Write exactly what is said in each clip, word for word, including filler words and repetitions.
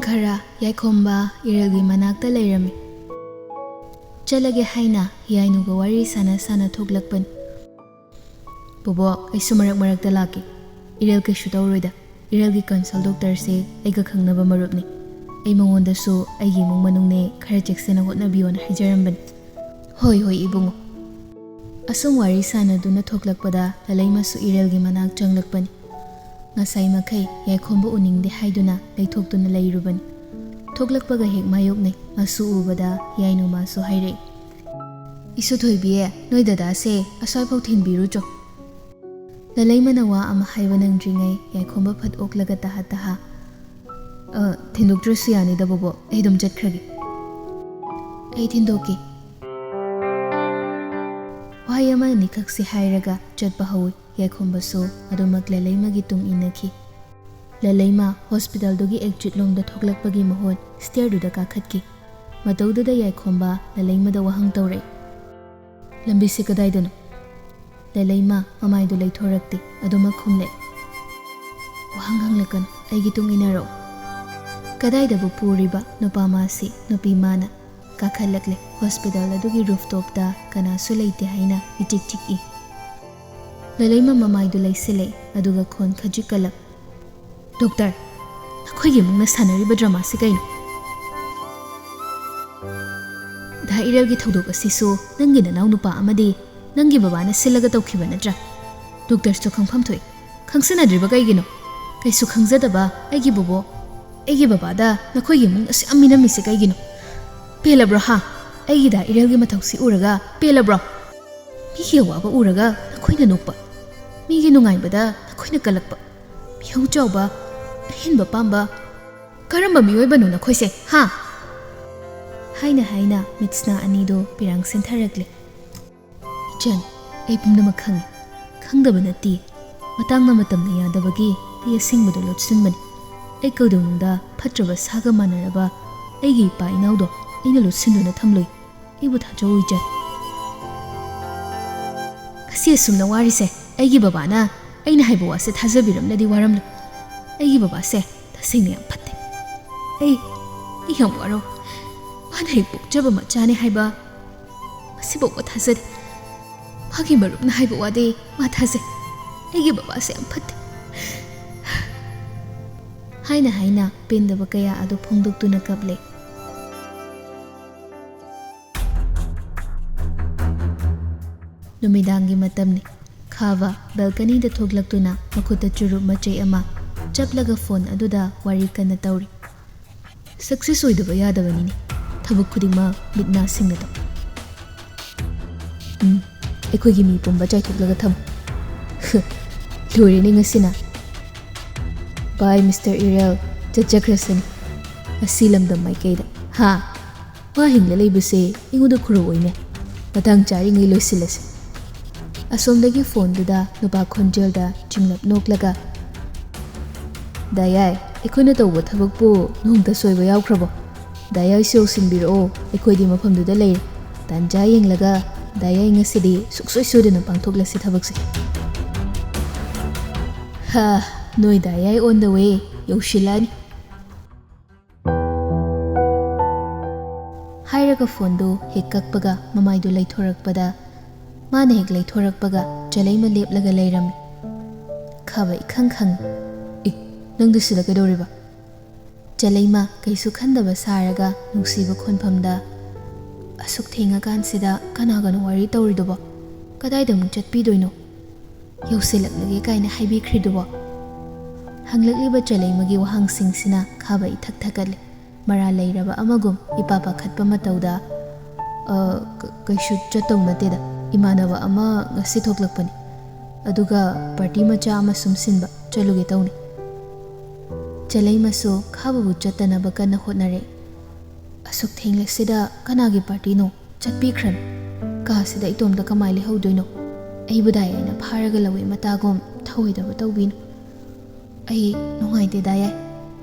ꯈꯔ ꯌꯥꯏꯈꯣꯝꯕ ꯏꯔꯦꯜꯒꯤ ꯃꯅꯥꯛꯇ ꯂꯩꯔꯝꯃꯤ꯫ ꯆꯠꯂꯒꯦ ꯍꯥꯏꯅ ꯌꯥꯏꯅꯨꯒ ꯋꯥꯔꯤ ꯁꯥꯟꯅ ꯁꯥꯟꯅ ꯊꯣꯛꯂꯛꯄꯅꯤ꯫ "ꯕꯣꯕꯣꯛ, ꯑꯩꯁꯨ ꯃꯔꯛ ꯃꯔꯛꯇ ꯂꯥꯛꯀꯦ꯫ ꯏꯔꯦꯜ ꯀꯩꯁꯨ ꯇꯧꯔꯣꯏꯗ꯫ ꯏꯔꯦꯜꯒꯤ consult doctorꯁꯦ ꯑꯩꯒ ꯈꯪꯅꯕ ꯃꯔꯨꯞꯅꯤ꯫ ꯑꯩ ꯃꯉꯣꯟꯗꯁꯨ ꯑꯩꯒꯤ ꯏꯃꯨꯡ ꯃꯅꯨꯡꯅꯦ ꯈꯔ ꯆꯦꯛꯁꯤꯟꯅ ꯍꯣꯠꯅꯕꯤꯌꯣꯅ ꯍꯥꯏꯖꯔꯝꯕꯅꯤ꯫" "ꯍꯣꯏ, ꯍꯣꯏ, ꯏꯕꯨꯡꯉꯣ꯫" ꯑꯁꯨꯝ ꯋꯥꯔꯤ ꯁꯥꯟꯅꯗꯨꯅ ꯊꯣꯛꯂꯛꯄꯗ ꯂꯂꯩꯃꯁꯨ ꯏꯔꯦꯜꯒꯤ ꯃꯅꯥꯛ ꯆꯪꯂꯛꯄꯅꯤ꯫ ꯉꯁꯥꯏ ꯃꯈꯩ ꯌꯥꯏꯈꯣꯝꯕ ꯎꯅꯤꯡꯗꯦ ꯍꯥꯏꯗꯨꯅ ꯂꯩꯊꯣꯛꯇꯨꯅ ꯂꯩꯔꯨꯕꯅꯤ꯫ ꯊꯣꯛꯂꯛꯄꯒ ꯍꯦꯛ ꯃꯥꯌꯣꯛꯅꯩ꯫ ꯃꯁꯨ ꯎꯕꯗ ꯌꯥꯏꯅꯨ ꯃꯥꯁꯨ ꯍꯥꯏꯔꯛꯏ, "ꯏꯁꯨ ꯊꯣꯏꯕꯤꯌꯦ, ꯅꯣꯏ ꯗꯗꯥꯁꯦ ꯑꯁ꯭ꯋꯥꯏꯐꯥꯎ ꯊꯤꯟꯕꯤꯔꯨꯆꯣ꯫" ꯂꯂꯩꯃꯅ ꯋꯥ ꯑꯃ ꯍꯥꯏꯕ ꯅꯪꯗ꯭ꯔꯤꯉꯩ ꯌꯥꯏꯈꯣꯝꯕ ꯐꯠ ꯑꯣꯛꯂꯒ ꯇꯍꯥ ꯇꯍꯥ, "ꯑ, ꯊꯤꯟꯗꯣꯛꯇ꯭ꯔꯁꯨ ꯌꯥꯅꯤꯗ ꯕꯣꯕꯣꯛ, ꯑꯩ ꯑꯗꯨꯝ ꯆꯠꯈ꯭ꯔꯒꯦ꯫" "ꯑꯩ ꯊꯤꯟꯗꯣꯛꯀꯦ꯫" ꯋꯥꯍꯩ ꯑꯃ ꯑꯅꯤꯈꯛꯁꯦ ꯍꯥꯏꯔꯒ ꯆꯠꯄ ꯍꯧꯏ꯫ ꯌꯥꯏꯈꯣꯝꯕꯁꯨ ꯑꯗꯨꯃꯛ ꯂꯂꯩꯃꯒꯤ ꯇꯨꯡ ꯏꯟꯅꯈꯤ꯫ ꯂꯂꯩꯃ hospitalꯗꯨꯒꯤ exit ꯂꯣꯝꯗ ꯊꯣꯛꯂꯛꯄꯒꯤ ꯃꯍꯨꯠ stairꯗꯨꯗ ꯀꯥꯈꯠꯈꯤ꯫ ꯃꯇꯧꯗꯨꯗ ꯌꯥꯏꯈꯣꯝꯕ ꯂꯂꯩꯃꯗ ꯋꯥꯍꯪ ꯇꯧꯔꯛꯏ, "ꯂꯝꯕꯤꯁꯦ ꯀꯗꯥꯏꯗꯅꯣ?" ꯂꯂꯩꯃ ꯃꯃꯥꯏꯗꯨ ꯂꯩꯊꯣꯔꯛꯇꯦ, ꯑꯗꯨꯃꯛ ꯈꯨꯝꯂꯛꯏ, "ꯋꯥꯍꯪ ꯍꯪꯂꯛꯀꯅꯨ, ꯑꯩꯒꯤ ꯇꯨꯡ ꯏꯟꯅꯔꯛꯎ꯫" ꯀꯗꯥꯏꯗꯕꯨ ꯄꯨꯔꯤꯕ ꯅꯨꯄꯥ ꯃꯥꯁꯤ? ꯅꯨꯄꯤ ꯃꯥꯅ ꯀꯥꯈꯠꯂꯛꯂꯦ꯫ Hospital ꯑꯗꯨꯒꯤ rooftopꯇ ꯀꯅꯥꯁꯨ ꯂꯩꯇꯦ ꯍꯥꯏꯅ ꯏꯆꯤꯛ ꯆꯤꯛꯏ꯫ ꯂꯂꯩꯃ ꯃꯃꯥꯏꯗꯨ ꯂꯩꯁꯤꯜꯂꯛꯏ, ꯑꯗꯨꯒ ꯈꯣꯟ ꯈꯖꯤꯛ ꯀꯜꯂꯛ, "ꯗꯣꯛꯇꯔ, ꯅꯈꯣꯏꯒꯤ ꯏꯃꯨꯡꯅ ꯁꯥꯟꯅꯔꯤꯕ dramaꯁꯤ ꯀꯩꯅꯣ? ꯗꯥ ꯏꯔꯦꯜꯒꯤ ꯊꯧꯗꯣꯛ ꯑꯁꯤꯁꯨ ꯅꯪꯒꯤ ꯅꯅꯥꯎ ꯅꯨꯄꯥ ꯑꯃꯗꯤ ꯅꯪꯒꯤ ꯕꯕꯥꯅ ꯁꯤꯜꯂꯒ ꯇꯧꯈꯤꯕ ꯅꯠꯇ꯭ꯔꯥ? ꯗꯣꯛꯇꯔꯁꯨ ꯈꯪꯐꯝ ꯊꯣꯛꯏ꯫ ꯈꯪꯁꯤꯟꯅꯗ꯭ꯔꯤꯕ ꯀꯩꯒꯤꯅꯣ? ꯀꯩꯁꯨ ꯈꯪꯖꯗꯕ ꯑꯩꯒꯤ ꯕꯣꯕꯣꯛ, ꯑꯩꯒꯤ ꯕꯕꯥꯗ ꯅꯈꯣꯏꯒꯤ ꯏꯃꯨꯡ ꯑꯁꯨꯛ ꯌꯥꯝ ꯃꯤꯅꯝꯃꯤꯁꯦ ꯀꯩꯒꯤꯅꯣ? ꯄꯦꯜꯂꯕ꯭ꯔꯣ ꯍꯥ? ꯑꯩꯒꯤ ꯗꯥ ꯏꯔꯦꯜꯒꯤ ꯃꯊꯧꯁꯤ ꯎꯔꯒ ꯄꯦꯜꯂꯕ꯭ꯔꯣ? ꯃꯤꯒꯤ ꯑꯋꯥꯕ ꯎꯔꯒ ꯅꯈꯣꯏꯅ ꯅꯣꯛꯄ, ꯃꯤꯒꯤ ꯅꯨꯡꯉꯥꯏꯕꯗ ꯅꯈꯣꯏꯅ ꯀꯜꯂꯛꯄ, ꯃꯤꯍꯧ ꯆꯥꯎꯕ, ꯑꯍꯦꯟꯕ ꯄꯥꯝꯕ, ꯀꯔꯝꯕ ꯃꯤꯑꯣꯏꯕꯅꯣ ꯅꯈꯣꯏꯁꯦ, ꯍꯥ?" ꯍꯥꯏꯅ ꯍꯥꯏꯅ ꯃꯤꯠꯁꯅꯥ ꯑꯅꯤꯗꯨ ꯄꯤꯔꯥꯡ ꯁꯤꯟꯊꯔꯛꯂꯦ꯫ "ꯏꯆꯟ, ꯑꯩ ꯄꯨꯝꯅꯃꯛ ꯈꯪꯏ꯫ ꯈꯪꯗꯕ ꯅꯠꯇꯦ꯫ ꯃꯇꯥꯡꯅ ꯃꯇꯝꯅ ꯌꯥꯗꯕꯒꯤ ꯑꯩ ꯑꯁꯦꯡꯕꯗꯣ ꯂꯣꯠꯁꯤꯟꯕꯅꯤ꯫ ꯑꯩ ꯀꯩꯗꯧꯅꯨꯡꯗ ꯐꯠꯇ꯭ꯔꯕ ꯁꯥꯒ ꯃꯥꯟꯅꯔꯕ ꯑꯩꯒꯤ ꯏꯄꯥ ꯏꯅꯥꯎꯗꯣ ꯑꯩꯅ ꯂꯣꯠꯁꯤꯟꯗꯨꯅ ꯊꯝꯂꯣꯏ꯫ ꯑꯩꯕꯨ ꯊꯥꯖꯧ ꯏꯆꯟ꯫" ꯉꯁꯤ ꯑꯁꯨꯝꯅ ꯋꯥꯔꯤꯁꯦ ꯑꯩꯒꯤ ꯕꯕꯥꯅ ꯑꯩꯅ ꯍꯥꯏꯕ ꯋꯥꯁꯦ ꯊꯥꯖꯕꯤꯔꯝꯂꯗꯤ ꯋꯥꯔꯝꯂꯣꯏ꯫ ꯑꯩꯒꯤ ꯕꯕꯥꯁꯦ ꯇꯁꯦꯡꯅ ꯌꯥꯝ ꯐꯠꯇꯦ꯫ ꯑꯩ ꯑꯩ ꯌꯥꯝ ꯋꯥꯔꯧ꯫ ꯃꯥꯅ ꯍꯦꯛ ꯄꯣꯛꯆꯕ ꯃꯆꯥꯅꯦ ꯍꯥꯏꯕ ꯃꯁꯤꯐꯥꯎꯕ ꯊꯥꯖꯗꯦ꯫ ꯃꯥꯒꯤ ꯃꯔꯨꯞꯅ ꯍꯥꯏꯕ ꯋꯥꯗꯤ ꯃꯥ ꯊꯥꯖꯩ꯫ ꯑꯩꯒꯤ ꯕꯕꯥꯁꯦ ꯌꯥꯝ ꯐꯠꯇꯦ꯫ ꯍꯥꯏꯅ ꯍꯥꯏꯅ ꯄꯦꯟꯗꯕ ꯀꯌꯥ ꯑꯗꯨ ꯐꯣꯡꯗꯣꯛꯇꯨꯅ ꯀꯞꯂꯦ꯫ ꯅꯨꯃꯤꯗꯥꯡꯒꯤ ꯃꯇꯝꯅꯤ꯫ ꯈꯥꯕ ꯕꯦꯜꯀꯅꯤꯗ ꯊꯣꯛꯂꯛꯇꯨꯅ ꯃꯈꯨꯠꯇ ꯆꯨꯔꯨꯞ ꯃꯆꯩ ꯑꯃ ꯆꯞꯂꯒ ꯐꯣꯟ ꯑꯗꯨꯗ ꯋꯥꯔꯤ ꯀꯟꯅ ꯇꯧꯔꯤ꯫ ꯁꯛꯁꯦꯁ ꯑꯣꯏꯗꯕ ꯌꯥꯗꯕꯅꯤꯅꯦ꯫ ꯊꯕꯛ ꯈꯨꯗꯤꯡꯃꯛ ꯃꯤꯠ ꯅꯥ ꯁꯤꯡꯅ ꯇꯧ꯫ ꯎꯝ, ꯑꯩꯈꯣꯏꯒꯤ ꯃꯤ ꯄꯨꯝꯕ ꯆꯥꯏꯊꯣꯛꯂꯒ ꯊꯝꯃꯨ꯫ ꯂꯣꯏꯔꯦꯅꯦ ꯉꯁꯤꯅ꯫ ꯕꯥꯏ ꯃꯤꯁꯇꯔ ꯏꯔꯦꯜ, ꯆꯠꯆꯈ꯭ꯔꯁꯅꯤ꯫ ꯑꯁꯤ ꯂꯝꯗꯝ ꯃꯥꯏꯀꯩꯗ꯫ ꯍꯥ? ꯃꯥ ꯍꯤꯡꯂ ꯂꯩꯕꯁꯦ ꯑꯩꯉꯣꯟꯗ ꯈꯨꯔꯧꯑꯣꯏꯅꯦ꯫ ꯃꯇꯥꯡ ꯆꯥꯔꯤꯉꯩ ꯂꯣꯏꯁꯤꯜꯂꯁꯤ꯫ ꯑꯁꯣꯝꯗꯒꯤ ꯐꯣꯟꯗꯨꯗ ꯅꯨꯄꯥ ꯈꯣꯟꯖꯦꯜꯗ ꯆꯤꯡꯂꯞ ꯅꯣꯛꯂꯒ, "ꯗꯥ ꯌꯥꯏ, ꯑꯩꯈꯣꯏꯅ ꯇꯧꯕ ꯊꯕꯛꯄꯨ ꯅꯣꯡꯇ ꯁꯣꯏꯕ ꯌꯥꯎꯈ꯭ꯔꯕꯣ? ꯗꯥ ꯌꯥꯏꯁꯨ ꯌꯧꯁꯤꯟꯕꯤꯔꯛꯑꯣ, ꯑꯩꯈꯣꯏꯗꯤ ꯃꯐꯝꯗꯨꯗ ꯂꯩꯔꯦ꯫ ꯇꯥꯟꯖꯥ ꯌꯦꯡꯂꯒ ꯗꯥ ꯌꯥꯏ ꯉꯁꯤꯗꯤ ꯁꯨꯡꯁꯣꯏ ꯁꯣꯏꯗꯅ ꯄꯥꯡꯊꯣꯛꯂꯁꯤ ꯊꯕꯛꯁꯦ꯫" "ꯍꯥ, ꯅꯣꯏ ꯗꯥ ꯌꯥꯏ on the way, ꯌꯧꯁꯤꯜꯂꯛꯑꯅꯤ꯫" ꯍꯥꯏꯔꯒ ꯐꯣꯟꯗꯨ ꯍꯦꯛ ꯀꯛꯄꯒ ꯃꯃꯥꯏꯗꯨ ꯂꯩꯊꯣꯔꯛꯄꯗ, ꯃꯥꯅ ꯍꯦꯛ ꯂꯩꯊꯣꯔꯛꯄꯒ ꯆꯂꯩꯃ ꯂꯦꯞꯂꯒ ꯂꯩꯔꯝꯃꯤ꯫ ꯈꯥꯕ ꯏꯈꯪ ꯈꯪꯉꯤ꯫ "ꯑꯦ, ꯅꯪꯗꯤ ꯁꯤꯗ ꯀꯩꯗꯧꯔꯤꯕ?" ꯆꯂꯩꯃ ꯀꯩꯁꯨ ꯈꯟꯗꯕ ꯁꯥꯔꯒ ꯅꯨꯡꯁꯤꯕ ꯈꯣꯟꯐꯝꯗ, "ꯑꯁꯨꯛ ꯊꯦꯡꯉꯀꯥꯟꯁꯤꯗ ꯀꯅꯥꯒꯅꯣ ꯋꯥꯔꯤ ꯇꯧꯔꯤꯗꯨꯕꯣ? ꯀꯗꯥꯏꯗ ꯑꯃꯨꯛ ꯆꯠꯄꯤꯗꯣꯏꯅꯣ? ꯌꯧꯁꯤꯜꯂꯛꯂꯒꯦ ꯀꯥꯏꯅ ꯍꯥꯏꯕꯤꯈ꯭ꯔꯤꯗꯨꯕꯣ?" ꯍꯪꯂꯛꯂꯤꯕ ꯆꯂꯩꯃꯒꯤ ꯋꯥꯍꯪꯁꯤꯡꯁꯤꯅ ꯈꯥꯕ ꯏꯊꯛ ꯊꯛꯀꯠꯂꯦ꯫ ꯃꯔꯥ ꯂꯩꯔꯕ ꯑꯃꯒꯨꯝ ꯏꯄꯥ ꯄꯥꯈꯠꯄ ꯃꯇꯧꯗ, "ꯑ, ꯀ-, ꯀꯩꯁꯨ ꯆꯠꯇꯧ ꯅꯠꯇꯦꯗ꯫ ꯏꯃꯥꯟꯅꯕ ꯑꯃ ꯉꯁꯤ ꯊꯣꯛꯂꯛꯄꯅꯤ꯫ ꯑꯗꯨꯒ ꯄꯥꯔꯇꯤ ꯃꯆꯥ ꯑꯃ ꯁꯨꯝ ꯁꯤꯟꯕ ꯆꯠꯂꯨꯒꯦ ꯇꯧꯅꯤ꯫" ꯆꯂꯩꯃꯁꯨ ꯈꯥꯕꯕꯨ ꯆꯠꯇꯅꯕ ꯀꯟꯅ ꯍꯣꯠꯅꯔꯦ꯫ "ꯑꯁꯨꯛ ꯊꯦꯡꯂꯁꯤꯗ ꯀꯅꯥꯒꯤ ꯄꯥꯔꯇꯤꯅꯣ? ꯆꯠꯄꯤꯈ꯭ꯔꯅꯨ꯫ ꯀꯥꯁꯤꯗ ꯏꯇꯣꯝꯇ ꯀꯃꯥꯏ ꯂꯩꯍꯧꯗꯣꯏꯅꯣ? ꯑꯩꯕꯨ ꯗꯥ ꯌꯥꯏꯅ ꯐꯥꯔꯒ ꯂꯧꯋꯦ ꯃꯇꯥꯒꯨꯝ ꯊꯧꯑꯣꯏꯗꯕ ꯇꯧꯕꯤꯅꯨ꯫ ꯑꯩ ꯅꯨꯡꯉꯥꯏꯇꯦ ꯗꯥ ꯌꯥꯏ꯫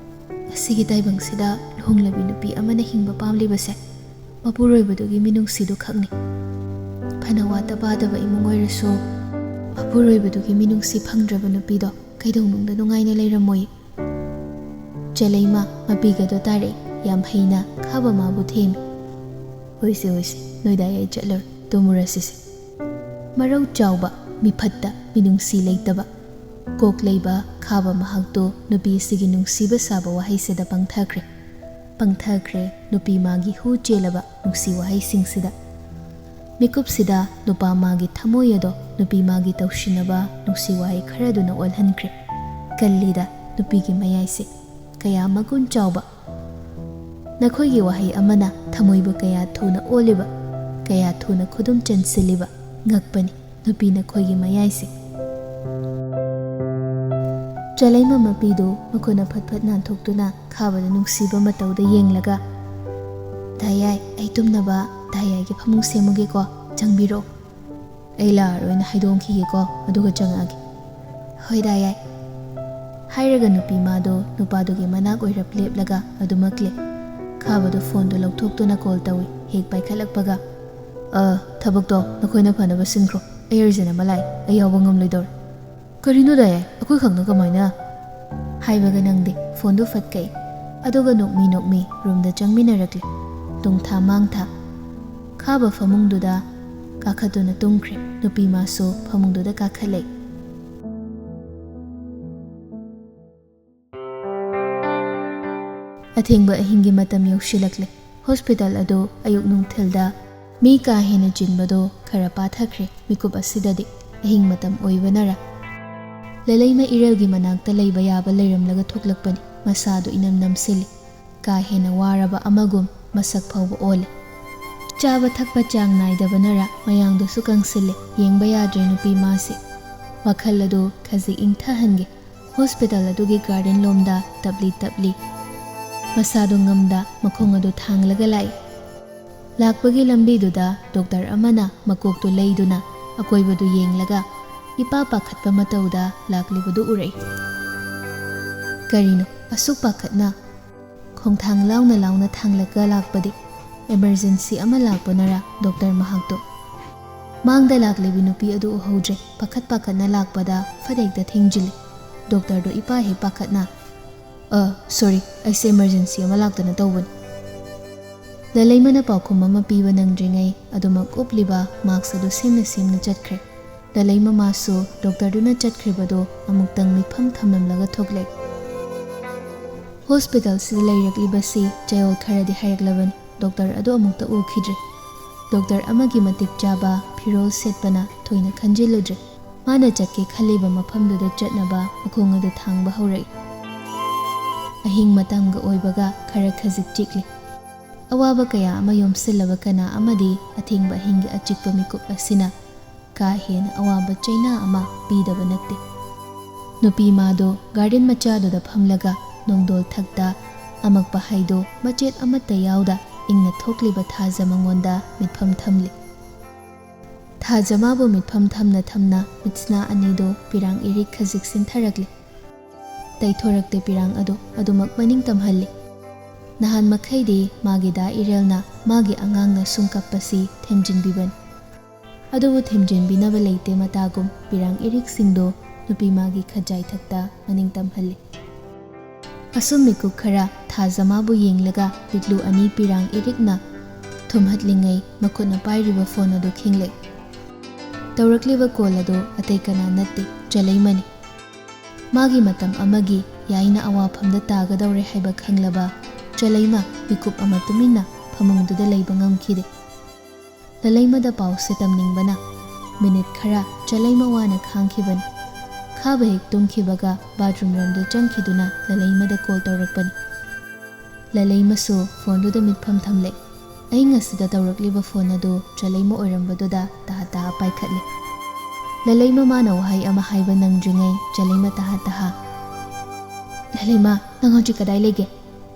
ꯉꯁꯤꯒꯤ ꯇꯥꯏꯕꯪꯁꯤꯗ ꯂꯨꯍꯣꯡꯂꯕꯤ ꯅꯨꯄꯤ ꯑꯃꯅ ꯍꯤꯡꯕ ꯄꯥꯝꯂꯤꯕꯁꯦ ꯃꯄꯨꯔꯣꯏꯕꯗꯨꯒꯤ ꯃꯤꯅꯨꯡꯁꯤꯗꯨ ꯈꯛꯅꯤ꯫ ꯐꯅ ꯋꯥꯠꯇ ꯄꯥꯗꯕ ꯏꯃꯨꯡ ꯑꯣꯏꯔꯁꯨ ꯃꯄꯨꯔꯣꯏꯕꯗꯨꯒꯤ ꯃꯤꯅꯨꯡꯁꯤ ꯐꯪꯗ꯭ꯔꯕ ꯅꯨꯄꯤꯗꯣ ꯀꯩꯗꯧꯅꯨꯡꯗ ꯅꯨꯡꯉꯥꯏꯅ ꯂꯩꯔꯝꯃꯣꯏ꯫" ꯆꯂꯩꯃ ꯃꯄꯤꯒꯗꯣ ꯇꯥꯔꯛꯏ꯫ ꯌꯥꯝ ꯍꯩꯅ ꯈꯥꯕ ꯃꯥꯕꯨ ꯊꯦꯝꯃꯤ꯫ "ꯍꯣꯏꯁꯦ, ꯍꯣꯏꯁꯦ, ꯅꯣꯏꯗꯥꯏ ꯑꯩ ꯆꯠꯂꯨꯔꯦ, ꯇꯨꯝꯃꯨꯔꯁꯤꯁꯦ"꯫ ꯃꯔꯧ ꯆꯥꯎꯕ, ꯃꯤꯐꯠꯇ, ꯃꯤꯅꯨꯡꯁꯤ ꯂꯩꯇꯕ, ꯀꯣꯛ ꯂꯩꯕ ꯈꯥꯕ ꯃꯍꯥꯛꯇꯨ ꯅꯨꯄꯤ ꯑꯁꯤꯒꯤ ꯅꯨꯡꯁꯤꯕ ꯁꯥꯕ ꯋꯥꯍꯩꯁꯤꯗ ꯄꯪꯊꯈ꯭ꯔꯦ꯫ ꯄꯪꯊꯈ꯭ꯔꯦ ꯅꯨꯄꯤ ꯃꯥꯒꯤ ꯍꯨ ꯆꯦꯜꯂꯕ ꯅꯨꯡꯁꯤ ꯋꯥꯍꯩꯁꯤꯡꯁꯤꯗ꯫ ꯃꯤꯀꯨꯞꯁꯤꯗ ꯅꯨꯄꯥ ꯃꯥꯒꯤ ꯊꯃꯣꯏ ꯑꯗꯣ ꯅꯨꯄꯤ ꯃꯥꯒꯤ ꯇꯧꯁꯤꯟꯅꯕ ꯅꯨꯡꯁꯤ ꯋꯥꯍꯩ ꯈꯔꯗꯨꯅ ꯑꯣꯜꯍꯟꯈ꯭ꯔꯦ꯫ ꯀꯜꯂꯤꯗ ꯅꯨꯄꯤꯒꯤ ꯃꯌꯥꯏꯁꯦ꯫ ꯀꯌꯥ ꯃꯒꯨꯟ ꯆꯥꯎꯕ꯫ ꯅꯈꯣꯏꯒꯤ ꯋꯥꯍꯩ ꯑꯃꯅ ꯊꯃꯣꯏꯕꯨ ꯀꯌꯥ ꯊꯨꯅ ꯑꯣꯜꯂꯤꯕ, ꯀꯌꯥ ꯊꯨꯅ ꯈꯨꯗꯨꯝ ꯆꯟꯁꯤꯜꯂꯤꯕ꯫ ꯉꯛꯄꯅꯤ ꯅꯨꯄꯤ ꯅꯈꯣꯏꯒꯤ ꯃꯌꯥꯏꯁꯦ꯫ ꯆꯂꯩꯃ ꯃꯄꯤꯗꯨ ꯃꯈꯨꯠꯅ ꯐꯠ ꯐꯠ ꯅꯥꯟꯊꯣꯛꯇꯨꯅ ꯈꯥꯕꯗ ꯅꯨꯡꯁꯤꯕ ꯃꯇꯧꯗ ꯌꯦꯡꯂꯒ, "ꯗꯥ ꯌꯥꯏ, ꯑꯩ ꯇꯨꯝꯅꯕ ꯗꯥ ꯌꯥꯏꯒꯤ ꯐꯃꯨꯡ ꯁꯦꯝꯃꯨꯒꯦꯀꯣ, ꯆꯪꯕꯤꯔꯛꯑꯣ꯫ ꯑꯩ ꯂꯥꯛꯑꯔꯣꯏꯅ ꯍꯥꯏꯗꯣꯛꯈꯤꯒꯦꯀꯣ, ꯑꯗꯨꯒ ꯆꯪꯉꯛꯑꯒꯦ"꯫ "ꯍꯣꯏ ꯗꯥ ꯌꯥꯏ"꯫ ꯍꯥꯏꯔꯒ ꯅꯨꯄꯤ ꯃꯥꯗꯣ ꯅꯨꯄꯥꯗꯨꯒꯤ ꯃꯅꯥꯛ ꯑꯣꯏꯔꯞ ꯂꯦꯞꯂꯒ ꯑꯗꯨꯃꯛ ꯂꯩ꯫ ꯈꯥꯕꯗꯣ ꯐꯣꯟꯗꯣ ꯂꯧꯊꯣꯛꯇꯨꯅ ꯀꯣꯜ ꯇꯧꯏ꯫ ꯍꯦꯛ ꯄꯥꯏꯈꯠꯂꯛꯄꯒ, "ꯑ, ꯊꯕꯛꯇꯣ ꯅꯈꯣꯏꯅ ꯐꯅꯕ ꯁꯤꯟꯈ꯭ꯔꯣ꯫ ꯑꯩ ꯑꯔꯖꯦꯟ ꯑꯃ ꯂꯥꯛꯏ, ꯑꯩ ꯌꯥꯎꯕ ꯉꯝꯂꯣꯏꯗꯧꯔꯦ"꯫ "ꯀꯔꯤꯅꯣ ꯗꯥ ꯌꯥꯏ, ꯑꯩꯈꯣꯏ ꯈꯛꯅ ꯀꯃꯥꯏꯅ?" ꯍꯥꯏꯕꯒ ꯅꯪꯗꯦ꯫ ꯐꯣꯟꯗꯨ ꯐꯠ ꯀꯛꯏ꯫ ꯑꯗꯨꯒ ꯅꯣꯛꯃꯤ ꯅꯣꯛꯃꯤ ꯔꯨꯝꯗ ꯆꯪꯃꯤꯟꯅꯔꯛꯂꯦ꯫ ꯇꯨꯡ ꯊꯥ ꯃꯥꯡ ꯊꯥ꯫ ꯈꯥꯕ ꯐꯃꯨꯡꯗꯨꯗ ꯀꯥꯈꯠꯇꯨꯅ ꯇꯨꯝꯈ꯭ꯔꯦ꯫ ꯅꯨꯄꯤ ꯃꯥꯁꯨ ꯐꯃꯨꯡꯗꯨꯗ ꯀꯥꯈꯠꯂꯦ꯫ ꯑꯊꯦꯡꯕ ꯑꯍꯤꯡꯒꯤ ꯃꯇꯝ ꯌꯧꯁꯤꯜꯂꯛꯂꯦ꯫ ꯍꯣꯁꯄꯤꯇꯥꯜ ꯑꯗꯨ ꯑꯌꯨꯛ ꯅꯨꯡꯊꯤꯜꯗ ꯃꯤ ꯀꯥ ꯍꯦꯟꯅ ꯆꯤꯟꯕꯗꯣ ꯈꯔ ꯄꯥꯊꯈ꯭ꯔꯦ꯫ ꯃꯤꯀꯨꯞ ꯑꯁꯤꯗꯗꯤ ꯑꯍꯤꯡ ꯃꯇꯝ ꯑꯣꯏꯕꯅꯔ, ꯂꯂꯩꯃ ꯏꯔꯦꯜꯒꯤ ꯃꯅꯥꯛꯇ ꯂꯩꯕ ꯌꯥꯕ ꯂꯩꯔꯝꯂꯒ ꯊꯣꯛꯂꯛꯄꯅꯤ꯫ ꯃꯁꯥꯗꯨ ꯏꯅꯝ ꯅꯝꯁꯤꯜꯂꯤ꯫ ꯀꯥ ꯍꯦꯟꯅ ꯋꯥꯔꯕ ꯑꯃꯒꯨꯝ ꯃꯁꯛ ꯐꯥꯎꯕ ꯑꯣꯜꯂꯤ꯫ ꯆꯥꯕ ꯊꯛꯄ ꯆꯥꯡ ꯅꯥꯏꯗꯕꯅꯔ ꯃꯌꯥꯡꯗꯨꯁꯨ ꯀꯪꯁꯤꯜꯂꯦ꯫ ꯌꯦꯡꯕ ꯌꯥꯗ꯭ꯔꯦ ꯅꯨꯄꯤ ꯃꯥꯁꯤ꯫ ꯋꯥꯈꯜ ꯑꯗꯨ ꯈꯖꯤꯛ ꯏꯪꯊꯍꯟꯒꯦ꯫ ꯍꯣꯁꯄꯤꯇꯥꯜ ꯑꯗꯨꯒꯤ ꯒꯥꯔꯗꯦꯟ ꯂꯣꯝꯗ ꯇꯞꯂꯤ ꯇꯞꯂꯤ꯫ ꯃꯁꯥꯗꯨ ꯉꯝꯗ ꯃꯈꯣꯡ ꯑꯗꯨ ꯊꯥꯡꯂꯒ ꯂꯥꯛꯏ꯫ ꯂꯥꯛꯄꯒꯤ ꯂꯝꯕꯤꯗꯨꯗ ꯗꯣꯛꯇꯔ ꯑꯃꯅ ꯃꯀꯣꯛꯇꯨ ꯂꯩꯗꯨꯅ ꯑꯀꯣꯏꯕꯗꯨ ꯌꯦꯡꯂꯒ ꯏꯄꯥ ꯄꯥꯈꯠꯄ ꯃꯇꯧꯗ ꯂꯥꯛꯂꯤꯕꯗꯨ ꯎꯔꯛꯏ꯫ ꯀꯔꯤꯅꯣ ꯑꯁꯨꯛ ꯄꯥꯈꯠꯅ? ꯈꯣꯡꯊꯥꯡ ꯂꯥꯎꯅ ꯂꯥꯎꯅ ꯊꯥꯡꯂꯒ ꯂꯥꯛꯄꯗꯤ꯫ ꯑꯦꯃꯔꯖꯦꯟꯁꯤ ꯑꯃ ꯂꯥꯛꯄꯅꯔ ꯗꯣꯛꯇꯔ ꯃꯍꯥꯛꯇꯣ꯫ ꯃꯥꯡꯗ ꯂꯥꯛꯂꯤꯕꯤ ꯅꯨꯄꯤ ꯑꯗꯨ ꯎꯍꯧꯗ꯭ꯔꯦ꯫ ꯄꯥꯈꯠ ꯄꯥꯈꯠꯅ ꯂꯥꯛꯄꯗ ꯐꯠ ꯍꯦꯛꯇ ꯊꯦꯡꯖꯤꯜꯂꯤ꯫ ꯗꯣꯛꯇꯔꯗꯨ ꯏꯄꯥ ꯍꯦꯛ ꯄꯥꯈꯠꯅ, ꯑ, ꯁꯣꯔꯤ, ꯑꯩꯁꯦ ꯏꯃꯔꯖꯦꯟꯁꯤ ꯑꯃ ꯂꯥꯛꯇꯅ ꯇꯧꯕꯅꯤ꯫ ꯂꯂꯩꯃꯅ ꯄꯥꯎꯈꯨꯝ ꯑꯃ ꯄꯤꯕ ꯅꯪꯗ꯭ꯔꯤꯉꯩ ꯑꯗꯨꯃꯛ ꯎꯞꯂꯤꯕ ꯃꯥꯛꯁ ꯑꯗꯨ ꯁꯦꯝꯅ ꯁꯦꯝꯅ ꯆꯠꯈ꯭ꯔꯦ꯫ ꯂꯂꯩꯃ ꯃꯥꯁꯨ ꯗꯣꯛꯇꯔꯗꯨꯅ ꯆꯠꯈ꯭ꯔꯤꯕꯗꯨ ꯑꯃꯨꯛꯇꯪ ꯃꯤꯠꯐꯝ ꯊꯝꯂꯝꯂꯒ ꯊꯣꯛꯂꯦ꯫ ꯍꯣꯁꯄꯤꯇꯥꯜꯁꯤꯗ ꯂꯩꯔꯛꯂꯤꯕꯁꯤ ꯆꯌꯣꯜ ꯈꯔꯗꯤ ꯍꯥꯏꯔꯛꯂꯕꯅꯤ꯫ ꯗꯣꯛꯇꯔ ꯑꯗꯨ ꯑꯃꯨꯛꯇ ꯎꯈꯤꯗ꯭ꯔꯦ꯫ ꯗꯣꯛꯇꯔ ꯑꯃꯒꯤ ꯃꯇꯤꯛ ꯆꯥꯕ ꯐꯤꯔꯣꯜ ꯁꯦꯠꯄꯅ ꯊꯣꯏꯅ ꯈꯟꯖꯤꯜꯂꯨꯗ꯭ꯔꯦ꯫ ꯃꯥꯅ ꯆꯠꯀꯦ ꯈꯜꯂꯤꯕ ꯃꯐꯝꯗꯨꯗ ꯆꯠꯅꯕ ꯃꯈꯣꯡ ꯑꯗꯨ ꯊꯥꯡꯕ ꯍꯧꯔꯛꯏ꯫ ꯑꯍꯤꯡ ꯃꯇꯝꯒ ꯑꯣꯏꯕꯒ ꯈꯔ ꯈꯖꯤꯛ ꯆꯤꯛꯂꯤ꯫ ꯑꯋꯥꯕ ꯀꯌꯥ ꯑꯃ ꯌꯣꯝꯁꯤꯜꯂꯕ ꯀꯅꯥ ꯑꯃꯗꯤ ꯑꯊꯦꯡꯕ ꯑꯍꯤꯡꯒꯤ ꯑꯆꯤꯛꯄ ꯃꯤꯀꯨꯞ ꯑꯁꯤꯅ ꯀꯥ ꯍꯦꯟꯅ ꯑꯋꯥꯕ ꯆꯩꯅꯥ ꯑꯃ ꯄꯤꯗꯕ ꯅꯠꯇꯦ꯫ ꯅꯨꯄꯤ ꯃꯥꯗꯣ ꯒꯥꯔꯗꯦꯟ ꯃꯆꯥꯗꯨꯗ ꯐꯝꯂꯒ ꯅꯣꯡꯗꯣꯜ ꯊꯛꯇ ꯑꯃꯛꯄ ꯍꯥꯏꯗꯣ ꯃꯆꯦꯠ ꯑꯃꯠꯇ ꯌꯥꯎꯗ ꯏꯪꯅ ꯊꯣꯛꯂꯤꯕ ꯊꯥꯖ ꯃꯉꯣꯟꯗ ꯃꯤꯠꯐꯝ ꯊꯝꯂꯤ꯫ ꯊꯥꯖ ꯃꯥꯕꯨ ꯃꯤꯠꯐꯝ ꯊꯝꯅ ꯊꯝꯅ ꯃꯤꯠꯁꯅꯥ ꯑꯅꯤꯗꯣ ꯄꯤꯔꯥꯡ ꯏꯔꯤꯛ ꯈꯖꯤꯛ ꯁꯤꯟꯊꯔꯛꯂꯤ꯫ ꯇꯩꯊꯣꯔꯛꯇꯦ ꯄꯤꯔꯥꯡ ꯑꯗꯨ ꯑꯗꯨꯃꯛ ꯃꯅꯤꯡ ꯇꯝꯍꯜꯂꯤ꯫ ꯅꯍꯥꯟ ꯃꯈꯩꯗꯤ ꯃꯥꯒꯤ ꯗꯥ ꯏꯔꯦꯜꯅ ꯃꯥꯒꯤ ꯑꯉꯥꯡꯅ ꯁꯨꯝ ꯀꯞꯄꯁꯤ ꯊꯦꯝꯖꯤꯟꯕꯤꯕꯅꯤ꯫ ꯑꯗꯨꯕꯨ ꯊꯦꯝꯖꯤꯟꯕꯤꯅꯕ ꯂꯩꯇꯦ ꯃꯇꯥꯒꯨꯝ ꯄꯤꯔꯥꯡ ꯏꯔꯤꯛꯁꯤꯡꯗꯣ ꯅꯨꯄꯤ ꯃꯥꯒꯤ ꯈꯖꯥꯏ ꯊꯛꯇ ꯃꯅꯤꯡ ꯇꯝꯍꯜꯂꯤ꯫ ꯑꯁꯨꯝ ꯃꯤꯀꯨꯞ ꯈꯔ ꯊꯥꯖ ꯃꯥꯕꯨ ꯌꯦꯡꯂꯒ ꯄꯤꯛꯂꯨ ꯑꯅꯤ ꯄꯤꯔꯥꯡ ꯏꯔꯤꯛꯅ ꯊꯨꯝꯍꯠꯂꯤꯉꯩ ꯃꯈꯨꯠꯅ ꯄꯥꯏꯔꯤꯕ ꯐꯣꯟ ꯑꯗꯨ ꯈꯤꯡꯂꯦ꯫ ꯇꯧꯔꯛꯂꯤꯕ ꯀꯣꯜ ꯑꯗꯨ ꯑꯇꯩ ꯀꯅꯥ ꯅꯠꯇꯦ, ꯆꯂꯩꯃꯅꯤ꯫ ꯃꯥꯒꯤ ꯃꯇꯝ ꯑꯃꯒꯤ ꯌꯥꯏꯅ ꯑꯋꯥꯐꯝꯗ ꯇꯥꯒꯗꯧꯔꯦ ꯍꯥꯏꯕ ꯈꯪꯂꯕ ꯆꯂꯩꯃ ꯃꯤꯀꯨꯞ ꯑꯃ ꯇꯨꯃꯤꯟꯅ ꯐꯃꯨꯡꯗꯨꯗ ꯂꯩꯕ ꯉꯝꯈꯤꯗꯦ꯫ ꯂꯂꯩꯃꯗ ꯄꯥꯎꯁꯦ ꯇꯝꯅꯤꯡꯕꯅ ꯃꯤꯅꯤꯠ ꯈꯔ ꯆꯂꯩꯃ ꯋꯥꯅ ꯈꯥꯡꯈꯤꯕꯅꯤ꯫ ꯈꯥꯕ ꯍꯦꯛ ꯇꯨꯝꯈꯤꯕꯒ ꯕꯥꯊꯔꯨꯝ ꯔꯣꯝꯗ ꯆꯪꯈꯤꯗꯨꯅ ꯂꯂꯩꯃꯗ ꯀꯣꯜ ꯇꯧꯔꯛꯄꯅꯤ꯫ ꯂꯂꯩꯃꯁꯨ ꯐꯣꯟꯗꯨꯗ ꯃꯤꯠꯐꯝ ꯊꯝꯂꯦ꯫ ꯑꯏꯪ ꯑꯁꯤꯗ ꯇꯧꯔꯛꯂꯤꯕ ꯐꯣꯟ ꯑꯗꯨ ꯆꯂꯩꯃ ꯑꯣꯏꯔꯝꯕꯗꯨꯗ ꯇꯍꯥ ꯇꯍꯥ ꯄꯥꯏꯈꯠꯂꯦ꯫ ꯂꯂꯩꯃ ꯃꯥꯅ ꯋꯥꯍꯩ ꯑꯃ ꯍꯥꯏꯕ ꯅꯪꯗ꯭ꯔꯤꯉꯩ ꯆꯂꯩꯃ ꯇꯍꯥ ꯇꯍꯥ, "ꯂꯂꯩꯃ, ꯅꯪ ꯍꯧꯖꯤꯛ ꯀꯗꯥꯏ ꯂꯩꯒꯦ?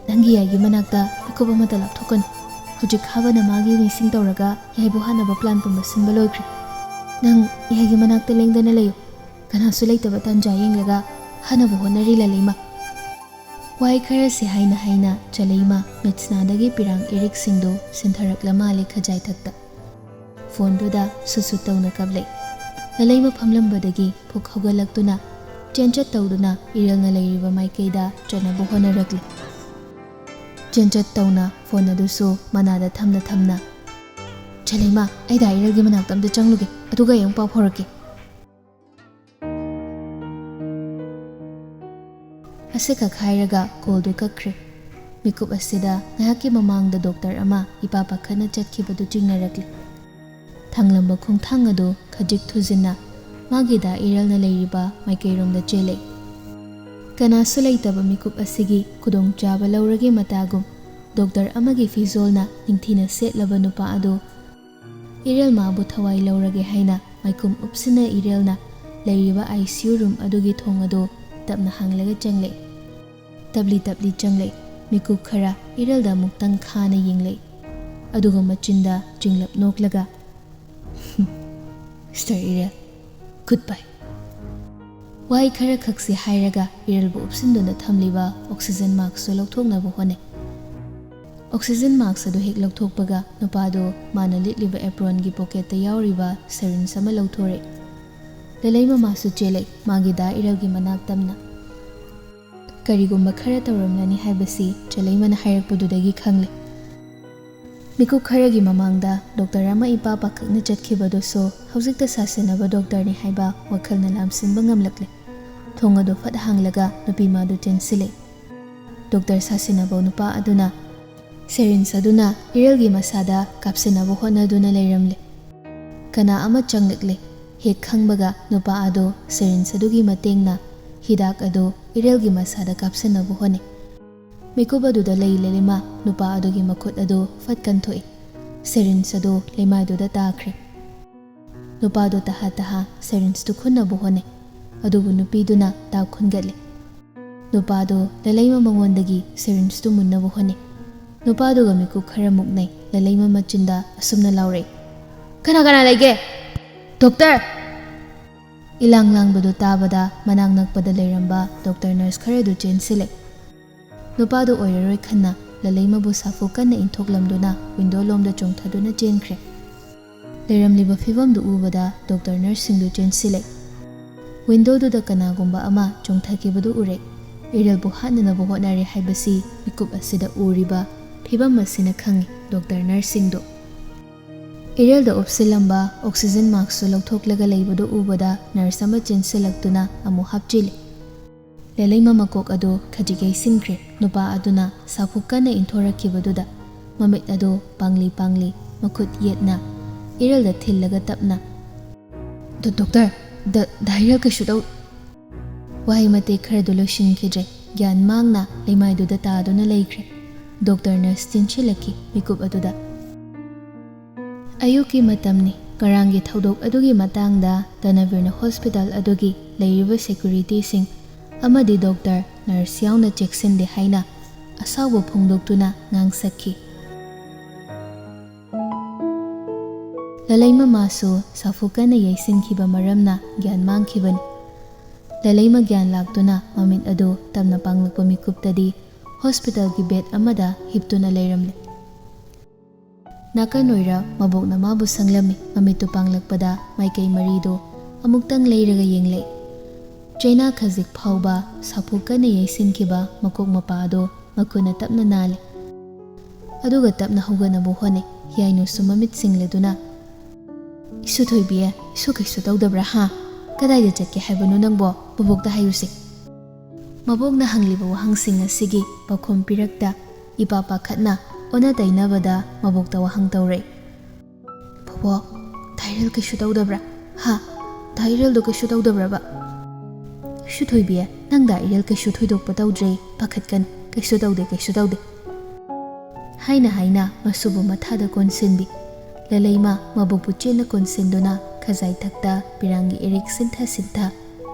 ꯅꯪꯒꯤ ꯌꯥꯏꯒꯤ ꯃꯅꯥꯛꯇ ꯃꯤꯀꯨꯞ ꯑꯃꯠꯇ ꯂꯥꯞꯊꯣꯛꯀꯅꯨ꯫ ꯍꯧꯖꯤꯛ ꯈꯥꯕꯅ ꯃꯥꯒꯤ ꯃꯤꯁꯤꯡ ꯇꯧꯔꯒ ꯌꯥꯏꯕꯨ ꯍꯥꯠꯅꯕ ꯄ꯭ꯂꯥꯟ ꯄꯨꯝꯕ ꯁꯤꯟꯕ ꯂꯣꯏꯈ꯭ꯔꯦ꯫ ꯅꯪ ꯌꯥꯏꯒꯤ ꯃꯅꯥꯛꯇ ꯂꯦꯡꯗꯅ ꯂꯩꯌꯨ꯫ ꯀꯅꯥꯁꯨ ꯂꯩꯇꯕ ꯇꯥꯟꯖꯥ ꯌꯦꯡꯂꯒ ꯍꯥꯠꯅꯕ ꯍꯣꯠꯅꯔꯤ ꯂꯂꯩꯃ꯫" ꯋꯥꯍꯩ ꯈꯔꯁꯤ ꯍꯥꯏꯅ ꯍꯥꯏꯅ ꯆꯂꯩꯃ ꯃꯤꯠꯁꯅꯥꯗꯒꯤ ꯄꯤꯔꯥꯡ ꯏꯔꯤꯛꯁꯤꯡꯗꯨ ꯁꯤꯟꯊꯔꯛꯂ ꯃꯥꯜꯂꯦ ꯈꯖꯥꯏ ꯊꯛꯇ꯫ ꯐꯣꯟꯗꯨꯗ ꯁꯨꯠ ꯁꯨꯠ ꯇꯧꯅ ꯀꯞꯂꯦ꯫ ꯂꯂꯩꯃ ꯐꯝꯂꯝꯕꯗꯒꯤ ꯐꯨꯛ ꯍꯧꯒꯠꯂꯛꯇꯨꯅ ꯆꯦꯟꯆꯠ ꯇꯧꯗꯨꯅ ꯏꯔꯦꯜꯅ ꯂꯩꯔꯤꯕ ꯃꯥꯏꯀꯩꯗ ꯆꯠꯅꯕ ꯍꯣꯠꯅꯔꯛꯂꯤ꯫ ꯆꯦꯟꯆꯠ ꯇꯧꯅ ꯐꯣꯟ ꯑꯗꯨꯁꯨ ꯃꯅꯥꯗ ꯊꯝꯅ ꯊꯝꯅ, "ꯆꯦꯂꯩꯃ, ꯑꯩ ꯗꯥ ꯏꯔꯦꯜꯒꯤ ꯃꯅꯥꯛꯇ ꯑꯝꯇ ꯆꯪꯂꯨꯒꯦ, ꯑꯗꯨꯒ ꯑꯩ ꯑꯃꯨꯛ ꯄꯥꯎ ꯐꯥꯎꯔꯛꯀꯦ"꯫ ꯑꯁꯤꯈꯛ ꯍꯥꯏꯔꯒ ꯀꯣꯜꯗꯨ ꯀꯛꯈ꯭ꯔꯦ꯫ ꯃꯤꯀꯨꯞ ꯑꯁꯤꯗ ꯉꯥꯏꯍꯥꯛꯀꯤ ꯃꯃꯥꯡꯗ ꯗꯣꯛꯇꯔ ꯑꯃ ꯏꯄꯥ ꯄꯥꯈꯠꯅ ꯆꯠꯈꯤꯕꯗꯨ ꯆꯤꯡꯅꯔꯛꯂꯤ꯫ ꯊꯥꯡꯂꯝꯕ ꯈꯣꯡꯊꯥꯡ ꯑꯗꯨ ꯈꯖꯤꯛ ꯊꯨꯖꯤꯟꯅ ꯃꯥꯒꯤ ꯗꯥ ꯏꯔꯦꯜꯅ ꯂꯩꯔꯤꯕ ꯃꯥꯏꯀꯩꯔꯣꯝꯗ ꯆꯦꯜꯂꯦ꯫ ꯀꯅꯥꯁꯨ ꯂꯩꯇꯕ ꯃꯤꯀꯨꯞ ꯑꯁꯤꯒꯤ ꯈꯨꯗꯣꯡꯆꯥꯕ ꯂꯧꯔꯒꯦ ꯃꯇꯥꯒꯨꯝ ꯗꯣꯛꯇꯔ ꯑꯃꯒꯤ ꯐꯤꯖꯣꯜꯅ ꯅꯤꯡꯊꯤꯅ ꯁꯦꯠꯂꯕ ꯅꯨꯄꯥ ꯑꯗꯨ ꯏꯔꯦꯜ ꯃꯥꯕꯨ ꯊꯋꯥꯏ ꯂꯧꯔꯒꯦ ꯍꯥꯏꯅ ꯃꯥꯏꯈꯨꯝ ꯎꯞꯁꯤꯟꯅ ꯏꯔꯦꯜꯅ ꯂꯩꯔꯤꯕ ICU room ꯑꯗꯨꯒꯤ ꯊꯣꯡ ꯑꯗꯨ ꯇꯞꯅ ꯍꯥꯡꯂꯒ ꯆꯪꯂꯦ꯫ ꯇꯞꯂꯤ ꯇꯞꯂꯤ ꯆꯪꯂꯦ꯫ ꯃꯤꯀꯨꯞ ꯈꯔ ꯏꯔꯦꯜꯗ ꯑꯃꯨꯛꯇꯪ ꯈꯥꯅ ꯌꯦꯡꯂꯦ꯫ ꯑꯗꯨꯒ ꯃꯆꯤꯟꯗ ꯆꯤꯡꯂꯞ ꯅꯣꯛꯂꯒ, "ꯃꯤꯁꯇꯔ ꯏꯔꯦꯜ, goodbye"꯫ ꯋꯥꯍꯩ ꯈꯔ ꯈꯛꯁꯤ ꯍꯥꯏꯔꯒ ꯏꯔꯦꯜꯕꯨ ꯎꯞꯁꯤꯟꯗꯨꯅ ꯊꯝꯂꯤꯕ oxygen maskꯁꯨ ꯂꯧꯊꯣꯛꯅꯕ ꯍꯣꯠꯅꯩ꯫ Oxygen mask ꯑꯗꯨ ꯍꯦꯛ ꯂꯧꯊꯣꯛꯄꯒ ꯅꯨꯄꯥꯗꯨ ꯃꯥꯅ ꯂꯤꯠꯂꯤꯕ apronꯒꯤ pocketꯇ ꯌꯥꯎꯔꯤꯕ syringe ꯑꯃ ꯂꯧꯊꯣꯔꯛꯏ꯫ ꯂꯂꯩꯃ ꯃꯥꯁꯨ ꯆꯦꯜꯂꯛꯏ, ꯃꯥꯒꯤ ꯗꯥ ꯏꯔꯦꯜꯒꯤ ꯃꯅꯥꯛ ꯇꯝꯅ꯫ ꯀꯔꯤꯒꯨꯝꯕ ꯈꯔ ꯇꯧꯔꯝꯂꯅꯤ ꯍꯥꯏꯕꯁꯤ ꯆꯦꯂꯩꯃꯅ ꯍꯥꯏꯔꯛꯄꯗꯨꯗꯒꯤ ꯈꯪꯂꯦ꯫ ꯃꯤꯀꯨꯞ ꯈꯔꯒꯤ ꯃꯃꯥꯡꯗ ꯗꯣꯛꯇꯔ ꯑꯃ ꯏꯄꯥ ꯄꯥꯈꯛꯅ ꯆꯠꯈꯤꯕꯗꯨꯁꯨ ꯍꯧꯖꯤꯛꯇ ꯁꯥꯁꯤꯟꯅꯕ ꯗꯣꯛꯇꯔꯅꯤ ꯍꯥꯏꯕ ꯋꯥꯈꯜꯅ ꯂꯥꯝꯁꯤꯟꯕ ꯉꯝꯂꯛꯂꯦ꯫ ꯊꯣꯡ ꯑꯗꯨ ꯐꯠ ꯍꯥꯡꯂꯒ ꯅꯨꯄꯤ ꯃꯥꯗꯨ ꯆꯦꯟꯁꯤꯜꯂꯦ꯫ ꯗꯣꯛꯇꯔ ꯁꯥꯁꯤꯟꯅꯕ ꯅꯨꯄꯥ ꯑꯗꯨꯅ syringe ꯑꯗꯨꯅ ꯏꯔꯦꯜꯒꯤ ꯃꯁꯥꯗ ꯀꯥꯞꯁꯤꯟꯅꯕ ꯍꯣꯠꯅꯗꯨꯅ ꯂꯩꯔꯝꯂꯦ꯫ ꯀꯅꯥ ꯑꯃ ꯆꯪꯂꯛꯂꯦ꯫ ꯍꯦꯛ ꯈꯪꯕꯒ ꯅꯨꯄꯥ ꯑꯗꯨ syringe ꯑꯗꯨꯒꯤ ꯃꯇꯦꯡꯅ ꯍꯤꯗꯥꯛ ꯑꯗꯨ ꯏꯔꯦꯜꯒꯤ ꯃꯁꯥꯗ ꯀꯥꯞꯁꯤꯟꯅꯕ ꯍꯣꯠꯅꯩ꯫ ꯃꯤꯀꯨꯞ ꯑꯗꯨꯗ ꯂꯩ ꯂꯩꯃ ꯅꯨꯄꯥ ꯑꯗꯨꯒꯤ ꯃꯈꯨꯠ ꯑꯗꯨ ꯐꯠ ꯀꯟꯊꯣꯛꯏ꯫ Syringe ꯑꯗꯨ ꯂꯩꯃꯥꯏꯗꯨꯗ ꯇꯥꯈ꯭ꯔꯦ꯫ ꯅꯨꯄꯥꯗꯨ ꯇꯍꯥ ꯇꯍꯥ syringeꯇꯨ ꯈꯨꯟꯅꯕ ꯍꯣꯠꯅꯩ, ꯑꯗꯨꯕꯨ ꯅꯨꯄꯤꯗꯨꯅ ꯇꯥ ꯈꯨꯟꯒꯠꯂꯤ꯫ ꯅꯨꯄꯥꯗꯨ ꯂꯂꯩꯃ ꯃꯉꯣꯟꯗꯒꯤ syringeꯇꯨ ꯃꯨꯟꯅꯕ ꯍꯣꯠꯅꯩ꯫ ꯅꯨꯄꯥꯗꯨꯒ ꯃꯤꯀꯨꯞ ꯈꯔ ꯃꯨꯛꯅꯩ꯫ ꯂꯂꯩꯃ ꯃꯆꯤꯟꯗ ꯑꯁꯨꯝꯅ ꯂꯥꯎꯔꯛꯏ, "ꯀꯅꯥ ꯀꯅꯥ ꯂꯩꯒꯦ? ꯗꯣꯛꯇꯔ!" ꯏꯂꯥꯡ ꯂꯥꯡꯕꯗꯨ ꯇꯥꯕꯗ ꯃꯅꯥꯛ ꯅꯛꯄꯗ ꯂꯩꯔꯝꯕ ꯗꯣꯛꯇꯔ ꯅꯔꯁ ꯈꯔꯗꯨ ꯆꯦꯟꯁꯤꯜꯂꯦ꯫ ꯅꯨꯄꯥꯗꯨ ꯑꯣꯏꯔꯔꯣꯏ ꯈꯟꯅ ꯂꯂꯩꯃꯕꯨ ꯁꯥꯐꯨ ꯀꯟꯅ ꯏꯟꯊꯣꯛꯂꯝꯗꯨꯅ window ꯂꯣꯝꯗ ꯆꯣꯡꯊꯗꯨꯅ ꯆꯦꯟꯈ꯭ꯔꯦ꯫ ꯂꯩꯔꯝꯂꯤꯕ ꯐꯤꯕꯝꯗꯨ ꯎꯕꯗ ꯗꯣꯛꯇꯔ ꯅꯔꯁꯁꯤꯡꯗꯨ ꯆꯦꯟꯁꯤꯜꯂꯦ꯫ ꯋꯤꯟꯗꯣꯗꯨꯗ ꯀꯅꯥꯒꯨꯝꯕ ꯑꯃ ꯆꯣꯡꯊꯈꯤꯕꯗꯨ ꯎꯔꯦ꯫ ꯏꯔꯦꯜꯕꯨ ꯍꯥꯠꯅꯅꯕ ꯍꯣꯠꯅꯔꯦ ꯍꯥꯏꯕꯁꯤ ꯃꯤꯀꯨꯞ ꯑꯁꯤꯗ ꯎꯔꯤꯕ ꯐꯤꯚꯝ ꯑꯁꯤꯅ ꯈꯪꯏ ꯗꯣꯛꯇꯔ ꯅꯔꯁꯁꯤꯡꯗꯨ꯫ ꯏꯔꯦꯜꯗ ꯎꯞꯁꯤꯜꯂꯝꯕ ꯑꯣꯛꯁꯤꯖꯟ ꯃꯥꯛꯁꯁꯨ ꯂꯧꯊꯣꯛꯂꯒ ꯂꯩꯕꯗꯨ ꯎꯕꯗ ꯅꯔꯁ ꯑꯃ ꯆꯦꯟꯁꯤꯜꯂꯛꯇꯨꯅ ꯑꯃꯨꯛ ꯍꯥꯞꯆꯤꯜꯂꯤ꯫ ꯂꯂꯩꯃ ꯃꯀꯣꯛ ꯑꯗꯨ ꯈꯖꯤꯛ ꯌꯩꯁꯤꯟꯈ꯭ꯔꯦ꯫ ꯅꯨꯄꯥ ꯑꯗꯨꯅ ꯁꯥꯐꯨ ꯀꯟꯅ ꯏꯟꯊꯣꯔꯛꯈꯤꯕꯗꯨꯗ ꯃꯃꯤꯠ ꯑꯗꯨ ꯄꯥꯡꯂꯤ ꯄꯥꯡꯂꯤ, ꯃꯈꯨꯠ ꯌꯦꯠꯅ ꯏꯔꯦꯜꯗ ꯊꯤꯜꯂꯒ ꯇꯞꯅ, "ꯗꯣ-, ꯗꯣꯛꯇꯔ, ꯗ-, ꯗꯥ ꯏꯔꯦꯜ ꯀꯩꯁꯨ ꯇꯧ-" ꯋꯥꯍꯩ ꯃꯇꯦꯛ ꯈꯔꯗꯨ ꯂꯣꯏꯁꯤꯟꯈꯤꯗ꯭ꯔꯦ꯫ ꯒ꯭ꯌꯥꯟ ꯃꯥꯡꯅ ꯂꯩꯃꯥꯏꯗꯨꯗ ꯇꯥꯗꯨꯅ ꯂꯩꯈ꯭ꯔꯦ꯫ ꯗꯣꯛꯇꯔ ꯅꯔꯁ ꯆꯦꯟꯁꯤꯜꯂꯛꯈꯤ ꯃꯤꯀꯨꯞ ꯑꯗꯨꯗ꯫ ꯑꯌꯨꯛꯀꯤ ꯃꯇꯝꯅꯤ꯫ ꯉꯔꯥꯡꯒꯤ ꯊꯧꯗꯣꯛ ꯑꯗꯨꯒꯤ ꯃꯇꯥꯡꯗ ꯇꯅꯕꯤꯔꯅ ꯍꯣꯁꯄꯤꯇꯥꯜ ꯑꯗꯨꯒꯤ ꯂꯩꯔꯤꯕ ꯁꯦꯀ꯭ꯌꯨꯔꯤꯇꯤꯁꯤꯡ ꯑꯃꯗꯤ ꯗꯣꯛꯇꯔ, ꯅꯔꯁ ꯌꯥꯎꯅ ꯆꯦꯛꯁꯤꯟꯗꯦ ꯍꯥꯏꯅ ꯑꯁꯥꯎꯕ ꯐꯣꯡꯗꯣꯛꯇꯨꯅ ꯉꯥꯡꯁꯛꯈꯤ꯫ ꯂꯂꯩꯃ ꯃꯥꯁꯨ ꯁꯥꯐꯨ ꯀꯟꯅ ꯌꯩꯁꯤꯟꯈꯤꯕ ꯃꯔꯝꯅ ꯒ꯭ꯌꯥꯟ ꯃꯥꯡꯈꯤꯕꯅꯤ꯫ ꯂꯂꯩꯃ ꯒ꯭ꯌꯥꯟ ꯂꯥꯛꯇꯨꯅ ꯃꯃꯤꯠ ꯑꯗꯨ ꯇꯞꯅ ꯄꯥꯡꯂꯛꯄ ꯃꯤꯀꯨꯞꯇꯗꯤ ꯍꯣꯁꯄꯤꯇꯥꯜꯒꯤ ꯕꯦꯗ ꯑꯃꯗ ꯍꯤꯞꯇꯨꯅ ꯂꯩꯔꯝꯂꯦ꯫ ꯅꯥꯀꯟ ꯑꯣꯏꯔ ꯃꯕꯣꯛꯅ ꯃꯥꯕꯨ ꯁꯪꯂꯝꯃꯤ꯫ ꯃꯃꯤꯠꯇꯨ ꯄꯥꯡꯂꯛꯄꯗ ꯃꯥꯏꯀꯩ ꯃꯔꯤꯗꯨ ꯑꯃꯨꯛꯇꯪ ꯂꯩꯔꯒ ꯌꯦꯡꯂꯛꯏ꯫ ꯆꯩꯅꯥ ꯈꯖꯤꯛ ꯐꯥꯎꯕ ꯁꯥꯐꯨ ꯀꯟꯅ ꯌꯩꯁꯤꯟꯈꯤꯕ ꯃꯀꯣꯛ ꯃꯄꯥ ꯑꯗꯨ ꯃꯈꯨꯠꯅ ꯇꯞꯅ ꯅꯥꯜꯂꯤ꯫ ꯑꯗꯨꯒ ꯇꯞꯅ ꯍꯧꯒꯠꯅꯕ ꯍꯣꯠꯅꯩ꯫ ꯌꯥꯏꯅꯨꯁꯨ ꯃꯃꯤꯠ ꯁꯤꯡꯂꯗꯨꯅ, "ꯏꯁꯨ ꯊꯣꯏꯕꯤ, ꯏꯁꯨ ꯀꯩꯁꯨ ꯇꯧꯗꯕ꯭ꯔꯥ, ꯍꯥ? ꯀꯗꯥꯏꯗ ꯆꯠꯀꯦ ꯍꯥꯏꯕꯅꯣ ꯅꯪꯕꯣ? ꯃꯕꯣꯛꯇ ꯍꯥꯏꯌꯨꯁꯦ꯫" ꯃꯕꯣꯛꯅ ꯍꯪꯂꯤꯕ ꯋꯥꯍꯪꯁꯤꯡ ꯑꯁꯤꯒꯤ ꯄꯥꯎꯈꯨꯝ ꯄꯤꯔꯛꯇ, ꯏꯄꯥ ꯄꯥꯈꯠꯅ ꯑꯣꯟꯅ ꯇꯩꯅꯕꯗ ꯃꯕꯣꯛꯇ ꯋꯥꯍꯪ ꯇꯧꯔꯛꯏ꯫ "ꯕꯣꯕꯣꯛ, ꯗꯥ ꯏꯔꯦꯜ ꯀꯩꯁꯨ ꯇꯧꯗꯕ꯭ꯔꯥ? ꯍꯥ? ꯗꯥ ꯏꯔꯦꯜꯗꯣ ꯀꯩꯁꯨ ꯇꯧꯗꯕ꯭ꯔꯕ?" "ꯏꯁꯨ ꯊꯣꯏꯕꯤ, ꯅꯪ ꯗꯥ ꯏꯔꯦꯜ ꯀꯩꯁꯨ ꯊꯣꯏꯗꯣꯛꯄ ꯇꯧꯗ꯭ꯔꯦ, ꯄꯥꯈꯠꯀꯅꯨ, ꯀꯩꯁꯨ ꯇꯧꯗꯦ, ꯀꯩꯁꯨ ꯇꯧꯗꯦ," ꯍꯥꯏꯅ ꯍꯥꯏꯅ ꯃꯁꯨꯕꯨ ꯃꯊꯥꯗ ꯀꯣꯟꯁꯤꯟꯕꯤ꯫ ꯂꯂꯩꯃ ꯃꯕꯣꯛꯄꯨ ꯆꯦꯠꯅ ꯀꯣꯟꯁꯤꯟꯗꯨꯅ ꯈꯖꯥꯏ ꯊꯛꯇ ꯄꯤꯔꯥꯡꯒꯤ ꯏꯔꯤꯛ ꯁꯤꯟꯊ ꯁꯤꯟꯊ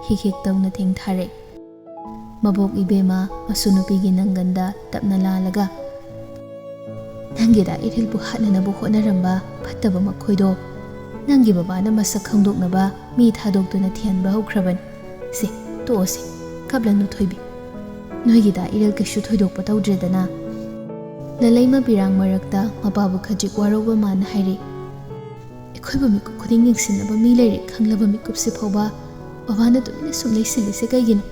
ꯍꯤꯛ ꯍꯤꯛ ꯇꯧꯅ ꯊꯦꯡꯊꯥꯔꯦ꯫ ꯃꯕꯣꯛ ꯏꯕꯦꯝꯃ ꯃꯁꯨ ꯅꯨꯄꯤꯒꯤ ꯅꯪꯒꯟꯗ ꯇꯞꯅ ꯂꯥꯜꯂꯒ, "ꯅꯪꯒꯤ ꯗꯥ ꯏꯔꯤꯜꯕꯨ ꯍꯥꯠꯅꯅꯕ ꯍꯣꯠꯅꯔꯝꯕ ꯐꯠꯇꯕ ꯃꯈꯣꯏꯗꯣ ꯅꯪꯒꯤ ꯕꯕꯥꯅ ꯃꯁꯛ ꯈꯪꯗꯣꯛꯅꯕ ꯃꯤ ꯊꯥꯗꯣꯛꯇꯨꯅ ꯊꯤꯍꯟꯕ ꯍꯧꯈ꯭ꯔꯕꯅꯤ꯫ ꯁꯦ, ꯇꯣꯛꯑꯣꯁꯦ, ꯀꯞꯂꯅꯨ ꯊꯣꯏꯕꯤ꯫ ꯅꯣꯏꯒꯤ ꯗꯥ ꯏꯔꯤꯜ ꯀꯩꯁꯨ ꯊꯣꯏꯗꯣꯛꯄ ꯇꯧꯗ꯭ꯔꯦꯗꯅ꯫" ꯂꯂꯩꯃ ꯄꯤꯔꯥꯡ ꯃꯔꯛꯇ ꯃꯄꯥꯕꯨ ꯈꯖꯤꯛ ꯋꯥꯔꯧꯕ ꯃꯥꯅ ꯍꯥꯏꯔꯛꯏ꯫ "ꯑꯩꯈꯣꯏꯕꯨ ꯃꯤꯀꯨꯞ ꯈꯨꯗꯤꯡ ꯌꯦꯡꯁꯤꯟꯅꯕ ꯃꯤ ꯂꯩꯔꯦ ꯈꯪꯂꯕ ꯃꯤꯀꯨꯞꯁꯤ ꯐꯥꯎꯕ ꯕꯕꯥꯅ ꯇꯨꯃꯤꯟꯅ ꯁꯨꯝ ꯂꯩꯁꯤꯜꯂꯤꯁꯦ ꯀꯩꯒꯤꯅꯣ?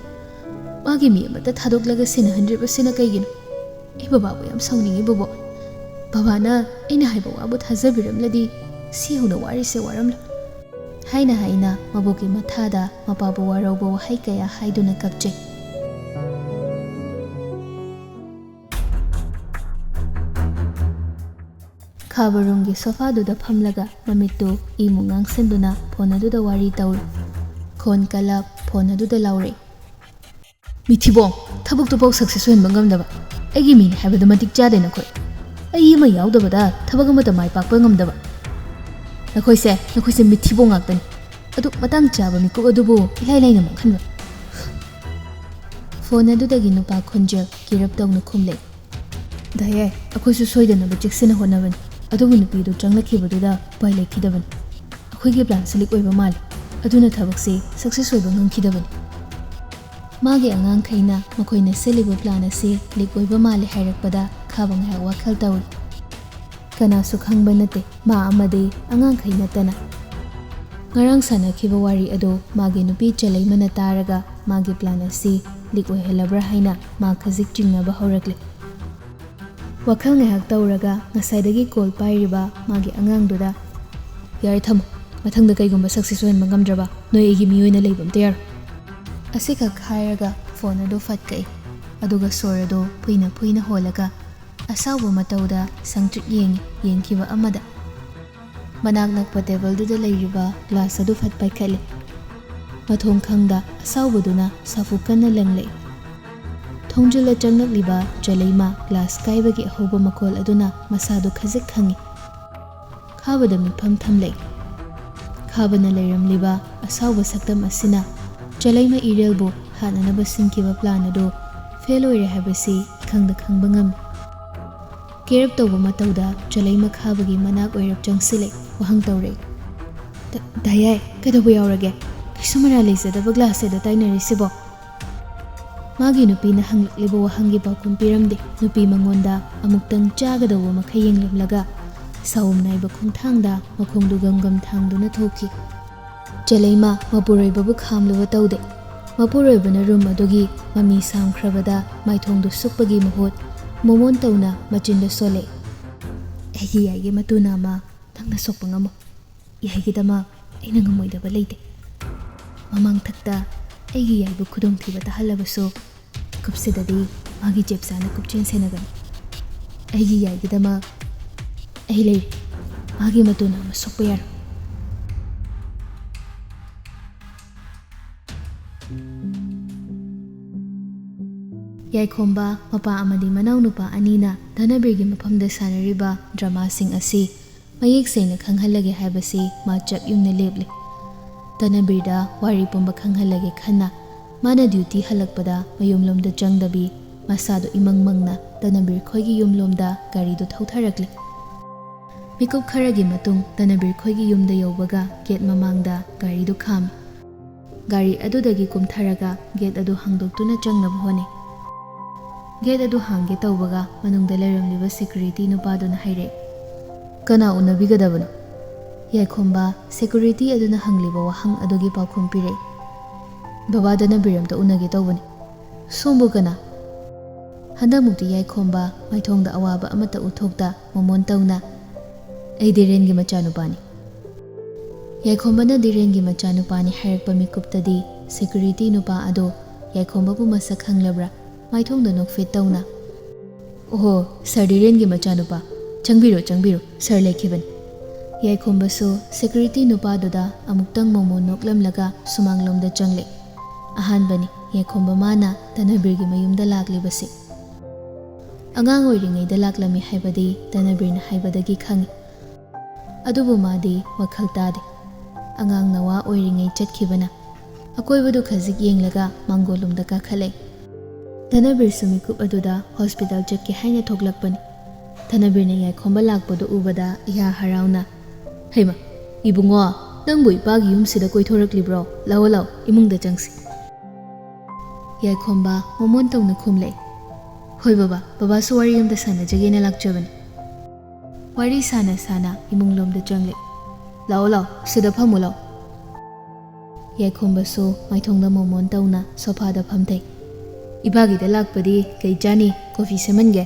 ꯃꯥꯒꯤ ꯃꯤ ꯑꯃꯠꯇ ꯊꯥꯗꯣꯛꯂꯒ ꯁꯦꯟꯅꯍꯟꯗ꯭ꯔꯤꯕꯁꯤꯅ ꯀꯩꯒꯤꯅꯣ? ꯑꯩ ꯕꯕꯥꯕꯨ ꯌꯥꯝ ꯁꯥꯎꯅꯤꯡꯉꯤ, ꯕꯣꯕꯣꯛ꯫ ꯕꯕꯥꯅ ꯑꯩꯅ ꯍꯥꯏꯕ ꯋꯥꯕꯨ ꯊꯥꯖꯕꯤꯔꯝꯂꯗꯤ ꯁꯤ ꯍꯧꯅ ꯋꯥꯔꯤꯁꯦ ꯋꯥꯔꯝꯂꯣꯏ꯫ ꯍꯥꯏꯅ ꯍꯥꯏꯅ ꯃꯕꯣꯛꯀꯤ ꯃꯊꯥꯗ ꯃꯄꯥꯕꯨ ꯋꯥꯔꯧꯕ ꯋꯥꯍꯩ ꯀꯌꯥ ꯍꯥꯏꯗꯨꯅ ꯀꯞꯆꯩ꯫ ꯈꯥꯕ ꯔꯨꯝꯒꯤ ꯁꯣꯐꯥꯗꯨꯗ ꯐꯝꯂꯒ ꯃꯃꯤꯠꯇꯨ ꯏꯃꯨ ꯉꯥꯡꯁꯤꯟꯗꯨꯅ ꯐꯣꯟ ꯑꯗꯨꯗ ꯋꯥꯔꯤ ꯇꯧꯔꯤ꯫ ꯈꯣꯟ ꯀꯜꯂꯞ ꯐꯣꯟ ꯑꯗꯨꯗ ꯂꯥꯎꯔꯛꯏ꯫ "ꯃꯤꯊꯤꯕꯣꯡ, ꯊꯕꯛꯇꯨꯐꯥꯎ ꯁꯛꯁꯦꯁ ꯑꯣꯏꯍꯟꯕ ꯉꯝꯗꯕ, ꯑꯩꯒꯤ ꯃꯤꯅꯤ ꯍꯥꯏꯕꯗ ꯃꯇꯤꯛ ꯆꯥꯗꯦ ꯅꯈꯣꯏ꯫ ꯑꯩ ꯑꯃ ꯌꯥꯎꯗꯕꯗ ꯊꯕꯛ ꯑꯃꯠꯇ ꯃꯥꯏ ꯄꯥꯛꯄ ꯉꯝꯗꯕ꯫ ꯅꯈꯣꯏꯁꯦ, ꯅꯈꯣꯏꯁꯦ ꯃꯤꯊꯤꯕꯣꯡ ꯉꯥꯛꯇꯅꯤ꯫ ꯑꯗꯨ ꯃꯇꯥꯡ ꯆꯥꯕ ꯃꯤꯀꯨꯞ ꯑꯗꯨꯕꯨ ꯏꯂꯥꯏ ꯂꯥꯏꯅ ꯃꯥꯡꯍꯟꯕ"꯫ ꯐꯣꯟ ꯑꯗꯨꯗꯒꯤ ꯅꯨꯄꯥ ꯈꯣꯟꯖꯦꯜ ꯀꯤꯔꯞ ꯇꯧꯅ ꯈꯨꯝꯂꯛꯏ꯫ "ꯗꯥꯌꯥꯏ, ꯑꯩꯈꯣꯏꯁꯨ ꯁꯣꯏꯗꯅꯕ ꯆꯦꯛꯁꯤꯟꯅ ꯍꯣꯠꯅꯕꯅꯤ, ꯑꯗꯨꯕꯨ ꯅꯨꯄꯤꯗꯨ ꯆꯪꯂꯛꯈꯤꯕꯗꯨꯗ ꯎꯄꯥꯏ ꯂꯩꯈꯤꯗꯕꯅꯤ꯫ ꯑꯩꯈꯣꯏꯒꯤ ꯄ꯭ꯂꯥꯟꯁꯤ ꯂꯤꯛ ꯑꯣꯏꯕ ꯃꯥꯜꯂꯤ, ꯑꯗꯨꯅ ꯊꯕꯛꯁꯤ ꯁꯛꯁꯦꯁ ꯑꯣꯏꯕ ꯉꯝꯈꯤꯗꯕꯅꯤ"꯫ ꯃꯥꯒꯤ ꯑꯉꯥꯡꯈꯩꯅ ꯃꯈꯣꯏꯅ ꯁꯤꯜꯂꯤꯕ ꯄ꯭ꯂꯥꯟ ꯑꯁꯤ ꯂꯤꯛ ꯑꯣꯏꯕ ꯃꯥꯜꯂꯤ ꯍꯥꯏꯔꯛꯄꯗ ꯈꯥꯕ ꯉꯥꯏꯍꯥꯛ ꯋꯥꯈꯜ ꯇꯧꯏ꯫ ꯀꯅꯥꯁꯨ ꯈꯪꯕ ꯅꯠꯇꯦ, ꯃꯥ ꯑꯃꯗꯤ ꯑꯉꯥꯡꯈꯩ ꯅꯠꯇꯅ꯫ ꯉꯔꯥꯡ ꯁꯥꯟꯅꯈꯤꯕ ꯋꯥꯔꯤ ꯑꯗꯨ ꯃꯥꯒꯤ ꯅꯨꯄꯤ ꯆꯂꯩꯃꯅ ꯇꯥꯔꯒ ꯃꯥꯒꯤ ꯄ꯭ꯂꯥꯟ ꯑꯁꯤ ꯂꯤꯛ ꯑꯣꯏꯍꯜꯂꯕ꯭ꯔꯥ ꯍꯥꯏꯅ ꯃꯥ ꯈꯖꯤꯛ ꯆꯤꯡꯅꯕ ꯍꯧꯔꯛꯂꯦ꯫ ꯋꯥꯈꯜ ꯉꯥꯏꯍꯥꯛ ꯇꯧꯔꯒ ꯉꯁꯥꯏꯗꯒꯤ ꯀꯣꯜ ꯄꯥꯏꯔꯤꯕ ꯃꯥꯒꯤ ꯑꯉꯥꯡꯗꯨꯗ, "ꯌꯥꯔꯦ, ꯊꯝꯃꯣ꯫ ꯃꯊꯪꯗ ꯀꯩꯒꯨꯝꯕ ꯁꯛꯁꯦꯁ ꯑꯣꯏꯍꯟꯕ ꯉꯝꯗ꯭ꯔꯕ ꯅꯣꯏ ꯑꯩꯒꯤ ꯃꯤ ꯑꯣꯏꯅ ꯂꯩꯕ ꯑꯝꯇ ꯌꯥꯔꯣꯏ"꯫ ꯑꯁꯤꯈꯛ ꯍꯥꯏꯔꯒ ꯐꯣꯟ ꯑꯗꯨ ꯐꯠ ꯀꯛꯏ꯫ ꯑꯗꯨꯒ ꯁꯣꯔ ꯑꯗꯨ ꯐꯨꯏꯅ ꯐꯨꯏꯅ ꯍꯣꯜꯂꯒ ꯑꯁꯥꯎꯕ ꯃꯇꯧꯗ ꯁꯪꯇ꯭ꯔꯤꯛ ꯌꯦꯡꯉꯤ, ꯌꯦꯡꯈꯤꯕ ꯑꯃꯗ꯫ ꯃꯅꯥꯛ ꯅꯛꯄ ꯇꯦꯕꯜꯗꯨꯗ ꯂꯩꯔꯤꯕ ꯒ꯭ꯂꯥꯁ ꯑꯗꯨ ꯐꯠ ꯄꯥꯏꯈꯠꯂꯤ꯫ ꯃꯊꯣꯡ ꯈꯪꯗ ꯑꯁꯥꯎꯕꯗꯨꯅ ꯁꯥꯐꯨ ꯀꯟꯅ ꯂꯪꯂꯛꯏ꯫ ꯊꯣꯡꯖꯤꯜꯂ ꯆꯪꯂꯛꯂꯤꯕ ꯆꯂꯩꯃ ꯒ꯭ꯂꯥꯁ ꯀꯥꯏꯕꯒꯤ ꯑꯍꯧꯕ ꯃꯈꯣꯜ ꯑꯗꯨꯅ ꯃꯁꯥꯗꯨ ꯈꯖꯤꯛ ꯈꯪꯉꯤ꯫ ꯈꯥꯕꯗ ꯃꯤꯠꯐꯝ ꯊꯝꯂꯛꯏ꯫ ꯈꯥꯕꯅ ꯂꯩꯔꯝꯂꯤꯕ ꯑꯁꯥꯎꯕ ꯁꯛꯇꯝ ꯑꯁꯤꯅ ꯆꯂꯩꯃ ꯏꯔꯦꯜꯕꯨ ꯍꯥꯠꯅꯅꯕ ꯁꯤꯟꯈꯤꯕ ꯄ꯭ꯂꯥꯟ ꯑꯗꯨ ꯐꯦꯜ ꯑꯣꯏꯔꯦ ꯍꯥꯏꯕꯁꯤ ꯏꯈꯪꯗ ꯈꯪꯕ ꯉꯝꯃꯤ꯫ ꯀꯦꯔꯞ ꯇꯧꯕ ꯃꯇꯧꯗ ꯆꯂꯩꯃ ꯈꯥꯕꯒꯤ ꯃꯅꯥꯛ ꯑꯣꯏꯔꯞ ꯆꯪꯁꯤꯜꯂꯛꯏ, ꯋꯥꯍꯪ ꯇꯧꯔꯛꯏ꯫ "ꯗ-, ꯗꯥꯌꯥꯏ, ꯀꯩꯗꯧꯕ ꯌꯥꯎꯔꯒꯦ? ꯀꯩꯁꯨ ꯃꯔꯥꯜ ꯂꯩꯖꯗꯕ ꯒ꯭ꯂꯥꯁꯁꯦꯗ ꯇꯥꯏꯅꯔꯤꯁꯤꯕꯣ?" ꯃꯥꯒꯤ ꯅꯨꯄꯤꯅ ꯍꯪꯂꯛꯂꯤꯕ ꯋꯥꯍꯪꯒꯤ ꯄꯥꯎꯈꯨꯝ ꯄꯤꯔꯝꯗꯦ꯫ ꯅꯨꯄꯤ ꯃꯉꯣꯟꯗ ꯑꯃꯨꯛꯇꯪ ꯆꯥꯒꯗꯧꯕ ꯃꯈꯩ ꯌꯦꯡꯂꯝꯂꯒ ꯁꯥꯎꯝ ꯅꯥꯏꯕ ꯈꯣꯡꯊꯥꯡꯗ ꯃꯈꯣꯡꯗꯨ ꯒꯝ ꯒꯝ ꯊꯥꯡꯗꯨꯅ ꯊꯣꯛꯈꯤ꯫ ꯆꯦꯂꯩꯃ ꯃꯄꯨꯔꯣꯏꯕꯕꯨ ꯈꯥꯝꯂꯨꯕ ꯇꯧꯗꯦ꯫ ꯃꯄꯨꯔꯣꯏꯕꯅ ꯔꯨꯝ ꯑꯗꯨꯒꯤ ꯃꯃꯤ ꯁꯥꯝꯈ꯭ꯔꯕꯗ ꯃꯥꯏꯊꯣꯡꯗꯨ ꯁꯨꯛꯄꯒꯤ ꯃꯍꯨꯠ ꯃꯣꯃꯣꯟ ꯇꯧꯅ ꯃꯆꯤꯟꯗ ꯁꯣꯜꯂꯦ꯫ "ꯑꯩꯒꯤ ꯌꯥꯏꯒꯤ ꯃꯇꯨ ꯅꯥꯃ ꯅꯪꯅ ꯁꯣꯛꯄ ꯉꯝꯃꯣ꯫ ꯌꯥꯏꯒꯤꯗꯃꯛ ꯑꯩꯅ ꯉꯝꯃꯣꯏꯗꯕ ꯂꯩꯇꯦ꯫ ꯃꯃꯥꯡꯊꯛꯇ ꯑꯩꯒꯤ ꯌꯥꯏꯕꯨ ꯈꯨꯗꯣꯡꯊꯤꯕ ꯇꯥꯍꯜꯂꯕꯁꯨ ꯀꯨꯞꯁꯤꯗꯗꯤ ꯃꯥꯒꯤ ꯆꯦꯞ ꯆꯥꯅ ꯀꯨꯞꯆꯦꯟ ꯁꯦꯟꯅꯒꯅꯤ꯫ ꯑꯩꯒꯤ ꯌꯥꯏꯒꯤꯗꯃꯛ ꯑꯩ ꯂꯩꯔꯤ꯫ ꯃꯥꯒꯤ ꯃꯇꯨ ꯅꯥꯃ ꯁꯣꯛꯄ ꯌꯥꯔꯣꯏ꯫" ꯌꯥꯏꯈꯣꯝꯕ ꯃꯄꯥ ꯑꯃꯗꯤ ꯃꯅꯥꯎꯅꯨꯄꯥ ꯑꯅꯤꯅ ꯙꯅꯕꯤꯔꯒꯤ ꯃꯐꯝꯗ ꯁꯥꯟꯅꯔꯤꯕ ꯗ꯭ꯔꯃꯥꯁꯤꯡ ꯑꯁꯤ ꯃꯌꯦꯛ ꯁꯦꯡꯅ ꯈꯪꯍꯜꯂꯒꯦ ꯍꯥꯏꯕꯁꯤ ꯃꯥ ꯆꯞ ꯌꯨꯡꯅ ꯂꯦꯞꯂꯦ꯫ ꯙꯅꯕꯤꯔꯗ ꯋꯥꯔꯤ ꯄꯨꯝꯕ ꯈꯪꯍꯜꯂꯒꯦ ꯈꯟꯅ ꯃꯥꯅ ꯗ꯭ꯌꯨꯇꯤ ꯍꯜꯂꯛꯄꯗ ꯃꯌꯨꯝꯂꯣꯝꯗ ꯆꯪꯗꯕꯤ ꯃꯁꯥꯗꯣ ꯏꯃꯪ ꯃꯪꯅ ꯙꯅꯕꯤꯔ ꯈꯣꯏꯒꯤ ꯌꯨꯝꯂꯣꯝꯗ ꯒꯥꯔꯤꯗꯨ ꯊꯧꯊꯔꯛꯂꯦ꯫ ꯃꯤꯀꯨꯞ ꯈꯔꯒꯤ ꯃꯇꯨꯡ ꯙꯅꯕꯤꯔ ꯈꯣꯏꯒꯤ ꯌꯨꯝꯗ ꯌꯧꯕꯒ ꯒꯦꯠ ꯃꯃꯥꯡꯗ ꯒꯥꯔꯤꯗꯨ ꯈꯥꯝꯃꯤ꯫ ꯒꯥꯔꯤ ꯑꯗꯨꯗꯒꯤ ꯀꯨꯝꯊꯔꯒ ꯒꯦꯠ ꯑꯗꯨ ꯍꯥꯡꯗꯣꯛꯇꯨꯅ ꯆꯪꯅꯕ ꯍꯣꯠꯅꯩ꯫ ꯒꯦꯠ ꯑꯗꯨ ꯍꯥꯡꯒꯦ ꯇꯧꯕꯒ ꯃꯅꯨꯡꯗ ꯂꯩꯔꯝꯂꯤꯕ ꯁꯦꯀ꯭ꯌꯨꯔꯤꯇꯤ ꯅꯨꯄꯥꯗꯨꯅ ꯍꯥꯏꯔꯛꯏ, "ꯀꯅꯥ ꯎꯅꯕꯤꯒꯗꯕꯅꯣ?" ꯌꯥꯏꯈꯣꯝꯕ ꯁꯦꯀ꯭ꯌꯨꯔꯤꯇꯤ ꯑꯗꯨꯅ ꯍꯪꯂꯤꯕ ꯋꯥꯍꯪ ꯑꯗꯨꯒꯤ ꯄꯥꯎꯈꯨꯝ ꯄꯤꯔꯛꯏ, "ꯕꯕꯥ ꯙꯅꯕꯤꯔ ꯑꯝꯇ ꯎꯅꯒꯦ ꯇꯧꯕꯅꯤ꯫" "ꯁꯣꯝꯕꯨ ꯀꯅꯥ?" ꯍꯟꯗꯛꯃꯨꯛꯇꯤ ꯌꯥꯏꯈꯣꯝꯕ ꯃꯥꯏꯊꯣꯡꯗ ꯑꯋꯥꯕ ꯑꯃꯠꯇ ꯎꯠꯊꯣꯛꯇ ꯃꯣꯃꯣꯟ ꯇꯧꯅ, "ꯑꯩ ꯙꯤꯔꯦꯟꯒꯤ ꯃꯆꯥꯅꯨꯄꯥꯅꯤ꯫" ꯌꯥꯏꯈꯣꯝꯕꯅ ꯙꯤꯔꯦꯟꯒꯤ ꯃꯆꯥꯅꯨꯄꯥꯅꯤ ꯍꯥꯏꯔꯛꯄ ꯃꯤꯀꯨꯞꯇꯗꯤ ꯁꯦꯀ꯭ꯌꯨꯔꯤꯇꯤ ꯅꯨꯄꯥ ꯑꯗꯣ ꯌꯥꯏꯈꯣꯝꯕꯕꯨ ꯃꯁꯛ ꯈꯪꯂꯕ꯭ꯔꯥ ꯃꯥꯏꯊꯣꯡꯗ ꯅꯣꯛꯐꯦꯠ ꯇꯧꯅ, "ꯑꯣꯍꯣ, ꯁꯥꯔ ꯙꯤꯔꯦꯟꯒꯤ ꯃꯆꯥꯅꯨꯄꯥ, ꯆꯪꯕꯤꯔꯣ, ꯆꯪꯕꯤꯔꯣ, ꯁꯥꯔ ꯂꯩꯈꯤꯕꯅꯤ꯫" ꯌꯥꯏꯈꯣꯝꯕꯁꯨ ꯁꯦꯀ꯭ꯌꯨꯔꯤꯇꯤ ꯅꯨꯄꯥꯗꯨꯗ ꯑꯃꯨꯛꯇꯪ ꯃꯣꯃꯣꯟ ꯅꯣꯛꯂꯝꯂꯒ ꯁꯨꯃꯥꯡꯂꯣꯝꯗ ꯆꯪꯂꯦ꯫ ꯑꯍꯥꯟꯕꯅꯤ ꯌꯥꯏꯈꯣꯝꯕ ꯃꯥꯅ ꯙꯅꯕꯤꯔꯒꯤ ꯃꯌꯨꯝꯗ ꯂꯥꯛꯂꯤꯕꯁꯤ꯫ ꯑꯉꯥꯡ ꯑꯣꯏꯔꯤꯉꯩꯗ ꯂꯥꯛꯂꯝꯃꯤ ꯍꯥꯏꯕꯗꯤ ꯙꯅꯕꯤꯔꯅ ꯍꯥꯏꯕꯗꯒꯤ ꯈꯪꯏ꯫ ꯑꯗꯨꯕꯨ ꯃꯥꯗꯤ ꯋꯥꯈꯜ ꯇꯥꯗꯦ꯫ ꯑꯉꯥꯡ ꯅꯋꯥ ꯑꯣꯏꯔꯤꯉꯩ ꯆꯠꯈꯤꯕꯅ꯫ ꯑꯀꯣꯏꯕꯗꯨ ꯈꯖꯤꯛ ꯌꯦꯡꯂꯒ ꯃꯥꯡꯒꯣꯜꯂꯣꯝꯗ ꯀꯥꯈꯠꯂꯦ꯫ ꯙꯅꯕꯤꯔꯁꯨ ꯃꯤꯀꯨꯞ ꯑꯗꯨꯗ ꯍꯣꯁꯄꯤꯇꯥꯜ ꯆꯠꯀꯦ ꯍꯥꯏꯅ ꯊꯣꯛꯂꯛꯄꯅꯤ꯫ ꯙꯅꯕꯤꯔꯅ ꯌꯥꯏꯈꯣꯝꯕ ꯂꯥꯛꯄꯗꯨ ꯎꯕꯗ ꯏꯍꯥ ꯍꯔꯥꯎꯅ, "ꯍꯩꯃ, ꯏꯕꯨꯡꯉꯣ, ꯅꯪꯕꯨ ꯏꯄꯥꯒꯤ ꯌꯨꯝꯁꯤꯗ ꯀꯣꯏꯊꯣꯔꯛꯂꯤꯕ꯭ꯔꯣ? ꯂꯥꯛꯑꯣ, ꯂꯥꯛꯑꯣ, ꯏꯃꯨꯡꯗ ꯆꯪꯁꯤ꯫" ꯌꯥꯏꯈꯣꯝꯕ ꯃꯣꯃꯣꯟ ꯇꯧꯅ ꯈꯨꯝꯂꯛꯏ, "ꯍꯣꯏ ꯕꯕꯥ, ꯕꯕꯥꯁꯨ ꯋꯥꯔꯤ ꯑꯝꯇ ꯁꯥꯟꯅꯖꯒꯦꯅ ꯂꯥꯛꯆꯕꯅꯤ꯫" ꯋꯥꯔꯤ ꯁꯥꯅ ꯁꯥꯅ ꯏꯃꯨꯡꯂꯣꯝꯗ ꯆꯪꯂꯦ꯫ "ꯂꯥꯛꯑꯣ, ꯂꯥꯛꯑꯣ, ꯁꯤꯗ ꯐꯝꯃꯨ ꯂꯥꯛꯑꯣ꯫" ꯌꯥꯏꯈꯣꯝꯕꯁꯨ ꯃꯥꯏꯊꯣꯡꯗ ꯃꯣꯃꯣꯟ ꯇꯧꯅ ꯁꯣꯐꯥꯗ ꯐꯝꯊꯩ꯫ "ꯏꯄꯥꯒꯤꯗ ꯂꯥꯛꯄꯗꯤ ꯀꯩ ꯆꯥꯅꯤ? ꯀꯣꯐꯤ ꯁꯦꯝꯍꯟꯒꯦ?"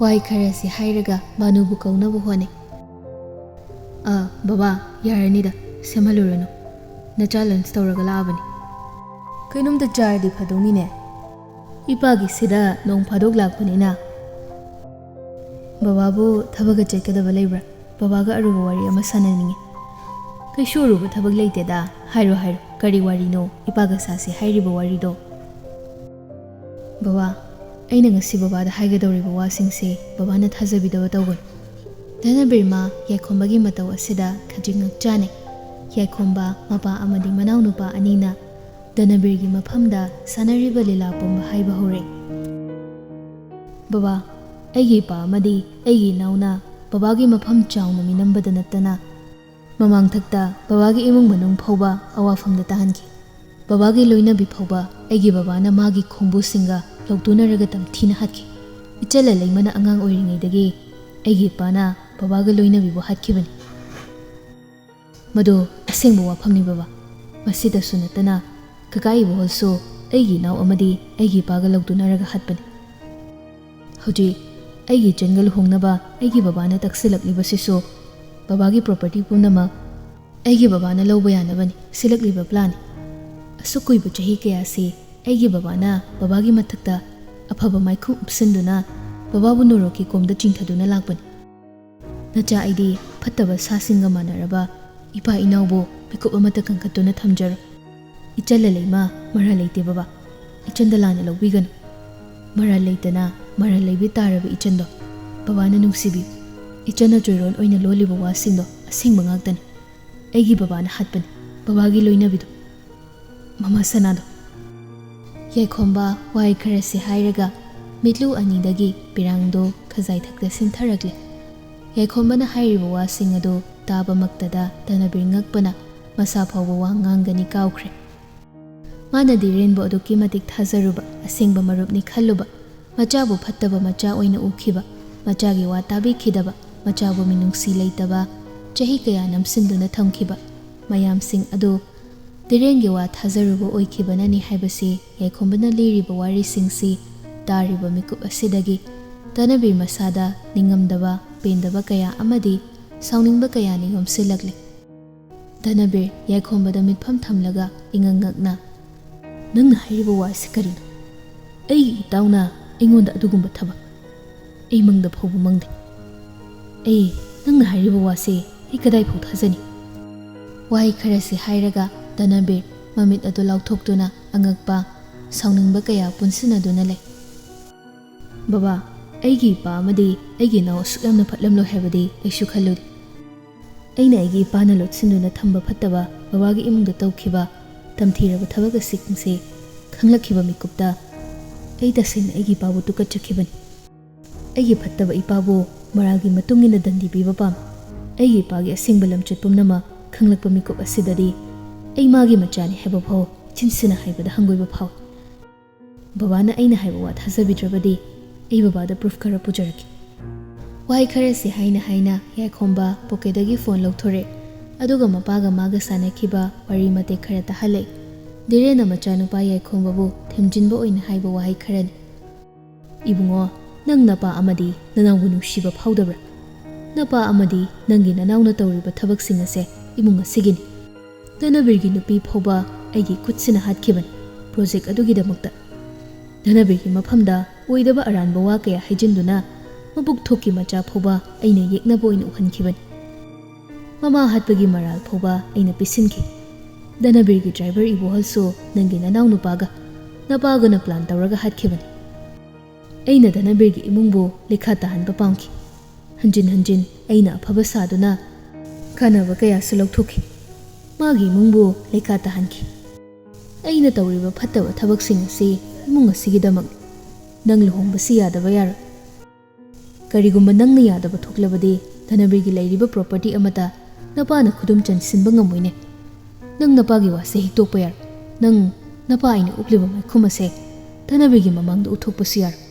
ꯋꯥꯍꯩ ꯈꯔꯁꯤ ꯍꯥꯏꯔꯒ ꯚꯥꯅꯨꯕꯨ ꯀꯧꯅꯕ ꯍꯣꯠꯅꯩ꯫ "ꯑ, ꯕꯕꯥ, ꯌꯥꯔꯅꯤꯗ, ꯁꯦꯝꯍꯜꯂꯨꯔꯅꯨ꯫ ꯅꯆꯥ ꯂꯟꯁ ꯇꯧꯔꯒ ꯂꯥꯛꯑꯕꯅꯤ꯫ ꯀꯩꯅꯣꯝꯇ ꯆꯥꯔꯗꯤ ꯐꯗꯧꯅꯤꯅꯦ꯫ ꯏꯄꯥꯒꯤꯁꯤꯗ ꯅꯣꯡ ꯐꯥꯗꯣꯛ ꯂꯥꯛꯄꯅꯤꯅ꯫" "ꯕꯕꯥꯕꯨ ꯊꯕꯛꯀ ꯆꯠꯀꯗꯕ ꯂꯩꯕ꯭ꯔꯥ? ꯕꯕꯥꯒ ꯑꯔꯨꯕ ꯋꯥꯔꯤ ꯑꯃ ꯁꯥꯟꯅꯅꯤꯡꯉꯤ꯫" "ꯀꯩꯁꯨ ꯑꯔꯨꯕ ꯊꯕꯛ ꯂꯩꯇꯦꯗ꯫ ꯍꯥꯏꯔꯣ, ꯍꯥꯏꯔꯣ, ꯀꯔꯤ ꯋꯥꯔꯤꯅꯣ ꯏꯄꯥꯒ ꯁꯥꯁꯤ ꯍꯥꯏꯔꯤꯕ ꯋꯥꯔꯤꯗꯣ?" "ꯕꯕꯥ, ꯑꯩꯅ ꯉꯁꯤ ꯕꯕꯥꯗ ꯍꯥꯏꯒꯗꯧꯔꯤꯕ ꯋꯥꯁꯤꯡꯁꯦ ꯕꯕꯥꯅ ꯊꯥꯖꯕꯤꯗꯕ ꯇꯧꯒꯅꯨ꯫" ꯙꯅꯕꯤꯔ ꯃꯥ ꯌꯥꯏꯈꯣꯝꯕꯒꯤ ꯃꯇꯧ ꯑꯁꯤꯗ ꯈꯖꯤꯛ ꯉꯛꯆꯥꯅꯩ꯫ ꯌꯥꯏꯈꯣꯝꯕ ꯃꯄꯥ ꯑꯃꯗꯤ ꯃꯅꯥꯎꯅꯨꯄꯥ ꯑꯅꯤꯅ ꯙꯅꯕꯤꯔꯒꯤ ꯃꯐꯝꯗ ꯁꯥꯟꯅꯔꯤꯕ ꯂꯤꯂꯥ ꯄꯨꯝꯕ ꯍꯥꯏꯕ ꯍꯧꯔꯦ꯫ "ꯕꯕꯥ, ꯑꯩꯒꯤ ꯏꯄꯥ ꯑꯃꯗꯤ ꯑꯩꯒꯤ ꯏꯅꯥꯎꯅ ꯕꯕꯥꯒꯤ ꯃꯐꯝ ꯆꯥꯎꯅ ꯃꯤꯅꯝꯕꯗ ꯅꯠꯇꯅ ꯃꯃꯥꯡꯊꯛꯇ ꯕꯕꯥꯒꯤ ꯏꯃꯨꯡ ꯃꯅꯨꯡ ꯐꯥꯎꯕ ꯑꯋꯥꯐꯝꯗ ꯇꯥꯍꯟꯈꯤ꯫ ꯕꯕꯥꯒꯤ ꯂꯣꯏꯅꯕꯤ ꯐꯥꯎꯕ ꯑꯩꯒꯤ ꯕꯕꯥꯅ ꯃꯥꯒꯤ ꯈꯣꯡꯕꯨꯁꯤꯡꯒ ꯂꯧꯇꯨꯅꯔꯒ ꯇꯝꯊꯤꯅ ꯍꯥꯠꯈꯤ꯫ ꯏꯆꯜ ꯂꯩꯃꯅ ꯑꯉꯥꯡ ꯑꯣꯏꯔꯤꯉꯩꯗꯒꯤ ꯑꯩꯒꯤ ꯏꯄꯥꯅ ꯕꯕꯥꯒ ꯂꯣꯏꯅꯕꯤꯕꯨ ꯍꯥꯠꯈꯤꯕꯅꯤ꯫" "ꯃꯗꯨ ꯑꯁꯦꯡꯕ ꯋꯥꯐꯝꯅꯤ ꯕꯕꯥ꯫ ꯃꯁꯤꯗꯁꯨ ꯅꯠꯇꯅ ꯀꯀꯥ ꯏꯕꯣꯍꯜꯁꯨ ꯑꯩꯒꯤ ꯏꯅꯥꯎ ꯑꯃꯗꯤ ꯑꯩꯒꯤ ꯏꯄꯥꯒ ꯂꯧꯇꯨꯅꯔꯒ ꯍꯥꯠꯄꯅꯤ꯫ ꯍꯧꯖꯤꯛ ꯑꯩꯒꯤ ꯏꯆꯟꯒ ꯂꯨꯍꯣꯡꯅꯕ ꯑꯩꯒꯤ ꯕꯕꯥꯅ ꯇꯛꯁꯤꯜꯂꯛꯂꯤꯕꯁꯤꯁꯨ ꯕꯕꯥꯒꯤ ꯄ꯭ꯔꯣꯄꯔꯇꯤ ꯄꯨꯝꯅꯃꯛ ꯑꯩꯒꯤ ꯕꯕꯥꯅ ꯂꯧꯕ ꯌꯥꯅꯕꯅꯤ ꯁꯤꯜꯂꯛꯂꯤꯕ ꯄ꯭ꯂꯥꯟꯅꯤ꯫ ꯑꯁꯨꯛ ꯀꯨꯏꯕ ꯆꯍꯤ ꯀꯌꯥꯁꯤ ꯑꯩꯒꯤ ꯕꯕꯥꯅ ꯕꯕꯥꯒꯤ ꯃꯊꯛꯇ ꯑꯐꯕ ꯃꯥꯏꯈꯨ ꯎꯞꯁꯤꯟꯗꯨꯅ ꯕꯕꯥꯕꯨ ꯅꯣꯔꯣꯛꯀꯤ ꯀꯣꯝꯗ ꯆꯤꯡꯊꯗꯨꯅ ꯂꯥꯛꯄꯅꯤ꯫ ꯅꯆꯥ ꯑꯩꯗꯤ ꯐꯠꯇꯕ ꯁꯥꯁꯤꯡꯒ ꯃꯥꯟꯅꯔꯕ ꯏꯄꯥ ꯏꯅꯥꯎꯕꯨ ꯃꯤꯀꯨꯞ ꯑꯃꯠꯇ ꯀꯟꯈꯠꯇꯨꯅ ꯊꯝꯖꯔꯣꯏ꯫ ꯏꯆꯜ ꯂꯩꯃ, ꯃꯔꯥꯜ ꯂꯩꯇꯦ ꯕꯕꯥ꯫ ꯏꯆꯟꯗ ꯂꯥꯟꯅ ꯂꯧꯕꯤꯒꯅꯨ꯫ ꯃꯔꯥꯜ ꯂꯩꯇꯅ ꯃꯔꯥꯜ ꯂꯩꯕꯤ ꯇꯥꯔꯕ ꯏꯆꯟꯗꯣ ꯕꯕꯥꯅ ꯅꯨꯡꯁꯤꯕꯤꯌꯨ꯫ ꯏꯆꯟꯅ ꯆꯣꯏꯔꯣꯟ ꯑꯣꯏꯅ ꯂꯣꯜꯂꯤꯕ ꯋꯥꯁꯤꯡꯗꯣ ꯑꯁꯦꯡꯕ ꯉꯥꯛꯇꯅꯤ꯫ ꯑꯩꯒꯤ ꯕꯕꯥꯅ ꯍꯥꯠꯄꯅꯤ꯫ ꯕꯕꯥꯒꯤ ꯂꯣꯏꯅꯕꯤꯗꯣ, ꯃꯃꯥ ꯁꯅꯥꯗꯣ꯫" ꯌꯥꯏꯈꯣꯝꯕ ꯋꯥꯍꯩ ꯈꯔꯁꯤ ꯍꯥꯏꯔꯒ ꯃꯤꯠꯂꯨ ꯑꯅꯤꯗꯒꯤ ꯄꯤꯔꯥꯡꯗꯣ ꯈꯖꯥꯏꯊꯛꯇ ꯁꯤꯟꯊꯔꯛꯂꯦ꯫ ꯌꯥꯏꯈꯣꯝꯕꯅ ꯍꯥꯏꯔꯤꯕ ꯋꯥꯁꯤꯡ ꯑꯗꯨ ꯇꯥꯕꯃꯛꯇꯗ ꯙꯅꯕꯤꯔ ꯉꯛꯄꯅ ꯃꯁꯥ ꯐꯥꯎꯕ ꯋꯥ ꯉꯥꯡꯒꯅꯤ ꯀꯥꯎꯈ꯭ꯔꯦ꯫ ꯃꯥꯅ ꯙꯤꯔꯦꯟꯕꯨ ꯑꯗꯨꯛꯀꯤ ꯃꯇꯤꯛ ꯊꯥꯖꯔꯨꯕ, ꯑꯁꯦꯡꯕ ꯃꯔꯨꯞꯅꯤ ꯈꯜꯂꯨꯕ, ꯃꯆꯥꯕꯨ ꯐꯠꯇꯕ ꯃꯆꯥ ꯑꯣꯏꯅ ꯎꯈꯤꯕ, ꯃꯆꯥꯒꯤ ꯋꯥ ꯇꯥꯕꯤꯈꯤꯗꯕ, ꯃꯆꯥꯕꯨ ꯃꯤꯅꯨꯡꯁꯤ ꯂꯩꯇꯕ, ꯆꯍꯤ ꯀꯌꯥ ꯅꯝꯁꯤꯟꯗꯨꯅ ꯊꯝꯈꯤꯕ, ꯃꯌꯥꯝꯁꯤꯡ ꯑꯗꯨ ꯙꯤꯔꯦꯟꯒꯤ ꯋꯥ ꯊꯥꯖꯔꯨꯕ ꯑꯣꯏꯈꯤꯕꯅꯅꯤ ꯍꯥꯏꯕꯁꯤ ꯌꯥꯏꯈꯣꯝꯕꯅ ꯂꯤꯔꯤꯕ ꯋꯥꯔꯤꯁꯤꯡꯁꯤ ꯇꯥꯔꯤꯕ ꯃꯤꯀꯨꯞ ꯑꯁꯤꯗꯒꯤ ꯇꯅꯕꯤꯔ ꯃꯁꯥꯗ ꯅꯤꯡꯉꯝꯗꯕ, ꯄꯦꯟꯗꯕ ꯀꯌꯥ ꯑꯃꯗꯤ ꯁꯥꯎꯅꯤꯡꯕ ꯀꯌꯥꯅ ꯌꯣꯝꯁꯤꯜꯂꯛꯂꯦ꯫ ꯇꯅꯕꯤꯔ ꯌꯥꯏꯈꯣꯝꯕꯗ ꯃꯤꯠꯐꯝ ꯊꯝꯂꯒ ꯏꯉꯛ ꯉꯛꯅ, "ꯅꯪꯅ ꯍꯥꯏꯔꯤꯕ ꯋꯥꯁꯤ ꯀꯔꯤꯅꯣ? ꯑꯩꯒꯤ ꯏꯇꯥꯎꯅ ꯑꯩꯉꯣꯟꯗ ꯑꯗꯨꯒꯨꯝꯕ ꯊꯕꯛ ꯑꯩ ꯃꯪꯗ ꯐꯥꯎꯕ ꯃꯪꯗꯦ꯫ ꯑꯩ ꯅꯪꯅ ꯍꯥꯏꯔꯤꯕ ꯋꯥꯁꯦ ꯑꯩ ꯀꯗꯥꯏꯐꯥꯎ ꯊꯥꯖꯅꯤ?" ꯋꯥꯍꯩ ꯈꯔꯁꯤ ꯍꯥꯏꯔꯒ ꯇꯅꯕꯤꯔ ꯃꯃꯤꯠ ꯑꯗꯨ ꯂꯥꯎꯊꯣꯛꯇꯨꯅ ꯑꯉꯛꯄ, ꯁꯥꯎꯅꯤꯡꯕ ꯀꯌꯥ ꯄꯨꯟꯁꯤꯟꯅꯗꯨꯅ ꯂꯩ꯫ "ꯕꯕꯥ, ꯑꯩꯒꯤ ꯏꯄꯥ ꯑꯃꯗꯤ ꯑꯩꯒꯤ ꯏꯅꯥꯎ ꯑꯁꯨꯛ ꯌꯥꯝꯅ ꯐꯠꯂꯝꯂꯣꯏ ꯍꯥꯏꯕꯗꯤ ꯑꯩꯁꯨ ꯈꯜꯂꯨꯗꯦ꯫ ꯑꯩꯅ ꯑꯩꯒꯤ ꯏꯄꯥꯅ ꯂꯣꯠꯁꯤꯟꯗꯨꯅ ꯊꯝꯕ ꯐꯠꯇꯕ ꯕꯕꯥꯒꯤ ꯏꯃꯨꯡꯗ ꯇꯧꯈꯤꯕ ꯇꯝꯊꯤꯔꯕ ꯊꯕꯛ ꯑꯁꯤꯁꯦ ꯈꯪꯂꯛꯈꯤꯕ ꯃꯤꯀꯨꯞꯇ ꯑꯩ ꯇꯁꯦꯡꯅ ꯑꯩꯒꯤ ꯏꯄꯥꯕꯨ ꯇꯨꯀꯠꯆꯈꯤꯕꯅꯤ꯫ ꯑꯩꯒꯤ ꯐꯠꯇꯕ ꯏꯄꯥꯕꯨ ꯃꯔꯥꯜꯒꯤ ꯃꯇꯨꯡ ꯏꯟꯅ ꯗꯟꯗꯤ ꯄꯤꯕ ꯄꯥꯝꯃꯤ꯫ ꯑꯩꯒꯤ ꯏꯄꯥꯒꯤ ꯑꯁꯦꯡꯕ ꯂꯝꯆꯠ ꯄꯨꯝꯅꯃꯛ ꯈꯪꯂꯛꯄ ꯃꯤꯀꯨꯞ ꯑꯁꯤꯗꯗꯤ ꯑꯩ ꯃꯥꯒꯤ ꯃꯆꯥꯅꯤ ꯍꯥꯏꯕ ꯐꯥꯎ ꯆꯤꯟꯁꯤꯟꯅ ꯍꯥꯏꯕꯗ ꯍꯪꯒꯣꯏꯕ ꯐꯥꯎꯏ꯫ ꯕꯕꯥꯅ ꯑꯩꯅ ꯍꯥꯏꯕ ꯋꯥ ꯊꯥꯖꯕꯤꯗ꯭ꯔꯕꯗꯤ ꯑꯩ ꯕꯕꯥꯗ ꯄ꯭ꯔꯨꯐ ꯈꯔ ꯄꯨꯖꯔꯛꯀꯦ꯫" ꯋꯥꯍꯩ ꯈꯔꯁꯤ ꯍꯥꯏꯅ ꯍꯥꯏꯅ ꯌꯥꯏꯈꯣꯝꯕ ꯄꯣꯀꯦꯠꯇꯒꯤ ꯐꯣꯟ ꯂꯧꯊꯣꯔꯛꯑꯦ, ꯑꯗꯨꯒ ꯃꯄꯥꯒ ꯃꯥꯒ ꯁꯥꯟꯅꯈꯤꯕ ꯋꯥꯔꯤ ꯃꯇꯦꯛ ꯈꯔ ꯇꯥꯍꯜꯂꯦ꯫ ꯙꯤꯔꯦꯟꯅ ꯃꯆꯥꯅꯨꯄꯥ ꯌꯥꯏꯈꯣꯝꯕꯕꯨ ꯊꯦꯝꯖꯤꯟꯕ ꯑꯣꯏꯅ ꯍꯥꯏꯕ ꯋꯥꯍꯩ ꯈꯔꯅꯤ꯫ "ꯏꯕꯨꯡꯉꯣ, ꯅꯪ ꯅꯄꯥ ꯑꯃꯗꯤ ꯅꯅꯥꯎꯕꯨ ꯅꯨꯡꯁꯤꯕ ꯐꯥꯎꯗꯕ꯭ꯔꯥ? ꯅꯄꯥ ꯑꯃꯗꯤ ꯅꯪꯒꯤ ꯅꯅꯥꯎꯅ ꯇꯧꯔꯤꯕ ꯊꯕꯛꯁꯤꯡ ꯑꯁꯦ ꯏꯃꯨꯡ ꯑꯁꯤꯒꯤꯅꯤ꯫ ꯙꯅꯕꯤꯔꯒꯤ ꯅꯨꯄꯤ ꯐꯥꯎꯕ ꯑꯩꯒꯤ ꯈꯨꯠꯁꯤꯅ ꯍꯥꯠꯈꯤꯕꯅꯤ ꯄ꯭ꯔꯣꯖꯦꯛ ꯑꯗꯨꯒꯤꯗꯃꯛꯇ꯫ ꯙꯅꯕꯤꯔꯒꯤ ꯃꯐꯝꯗ ꯑꯣꯏꯗꯕ ꯑꯔꯥꯟꯕ ꯋꯥ ꯀꯌꯥ ꯍꯥꯏꯖꯤꯟꯗꯨꯅ ꯃꯕꯨꯛ ꯊꯣꯛꯀꯤ ꯃꯆꯥ ꯐꯥꯎꯕ ꯑꯩꯅ ꯌꯦꯛꯅꯕ ꯑꯣꯏꯅ ꯎꯍꯟꯈꯤꯕꯅꯤ꯫ ꯃꯃꯥ ꯍꯥꯠꯄꯒꯤ ꯃꯔꯥꯜ ꯐꯥꯎꯕ ꯑꯩꯅ ꯄꯤꯁꯤꯟꯈꯤ꯫ ꯙꯅꯕꯤꯔꯒꯤ ꯗ꯭ꯔꯥꯏꯚꯔ ꯏꯕꯣꯍꯜꯁꯨ ꯅꯪꯒꯤ ꯅꯅꯥꯎ ꯅꯨꯄꯥꯒ ꯅꯄꯥꯒꯅ ꯄ꯭ꯂꯥꯟ ꯇꯧꯔꯒ ꯍꯥꯠꯈꯤꯕꯅꯤ꯫ ꯑꯩꯅ ꯙꯅꯕꯤꯔꯒꯤ ꯏꯃꯨꯡꯕꯨ ꯂꯩꯈꯥ ꯇꯥꯍꯟꯕ ꯄꯥꯝꯈꯤ꯫ ꯍꯟꯖꯤꯟ ꯍꯟꯖꯤꯟ ꯑꯩꯅ ꯑꯐꯕ ꯁꯥꯗꯨꯅ ꯀꯥꯟꯅꯕ ꯀꯌꯥꯁꯨ ꯂꯧꯊꯣꯛꯈꯤ꯫ ꯃꯥꯒꯤ ꯏꯃꯨꯡꯕꯨ ꯂꯩꯈꯥ ꯇꯥꯍꯟꯈꯤ꯫ ꯑꯩꯅ ꯇꯧꯔꯤꯕ ꯐꯠꯇꯕ ꯊꯕꯛꯁꯤꯡ ꯑꯁꯤ ꯏꯃꯨꯡ ꯑꯁꯤꯒꯤꯗꯃꯛ ꯅꯪ ꯂꯨꯍꯣꯡꯕꯁꯤ ꯌꯥꯗꯕ ꯌꯥꯔꯣꯏ꯫ ꯀꯔꯤꯒꯨꯝꯕ ꯅꯪꯅ ꯌꯥꯗꯕ ꯊꯣꯛꯂꯕꯗꯤ ꯙꯅꯕꯤꯔꯒꯤ ꯂꯩꯔꯤꯕ ꯄ꯭ꯔꯣꯄꯔꯇꯤ ꯑꯃꯠꯇ ꯅꯄꯥꯅ ꯈꯨꯗꯨꯝ ꯆꯟꯁꯤꯟꯕ ꯉꯝꯃꯣꯏꯅꯦ꯫ ꯅꯪ ꯅꯄꯥꯒꯤ ꯋꯥꯁꯦ ꯍꯤꯛꯇꯣꯛꯄ ꯌꯥꯔꯣꯏ꯫ ꯅꯪ ꯅꯄꯥ ꯑꯩꯅ ꯎꯞꯂꯤꯕ ꯃꯥꯏꯈꯨꯝ ꯑꯁꯦ ꯙꯅꯕꯤꯔꯒꯤ ꯃꯃꯥꯡꯗ ꯎꯠꯊꯣꯛꯄꯁꯨ ꯌꯥꯔꯣꯏ꯫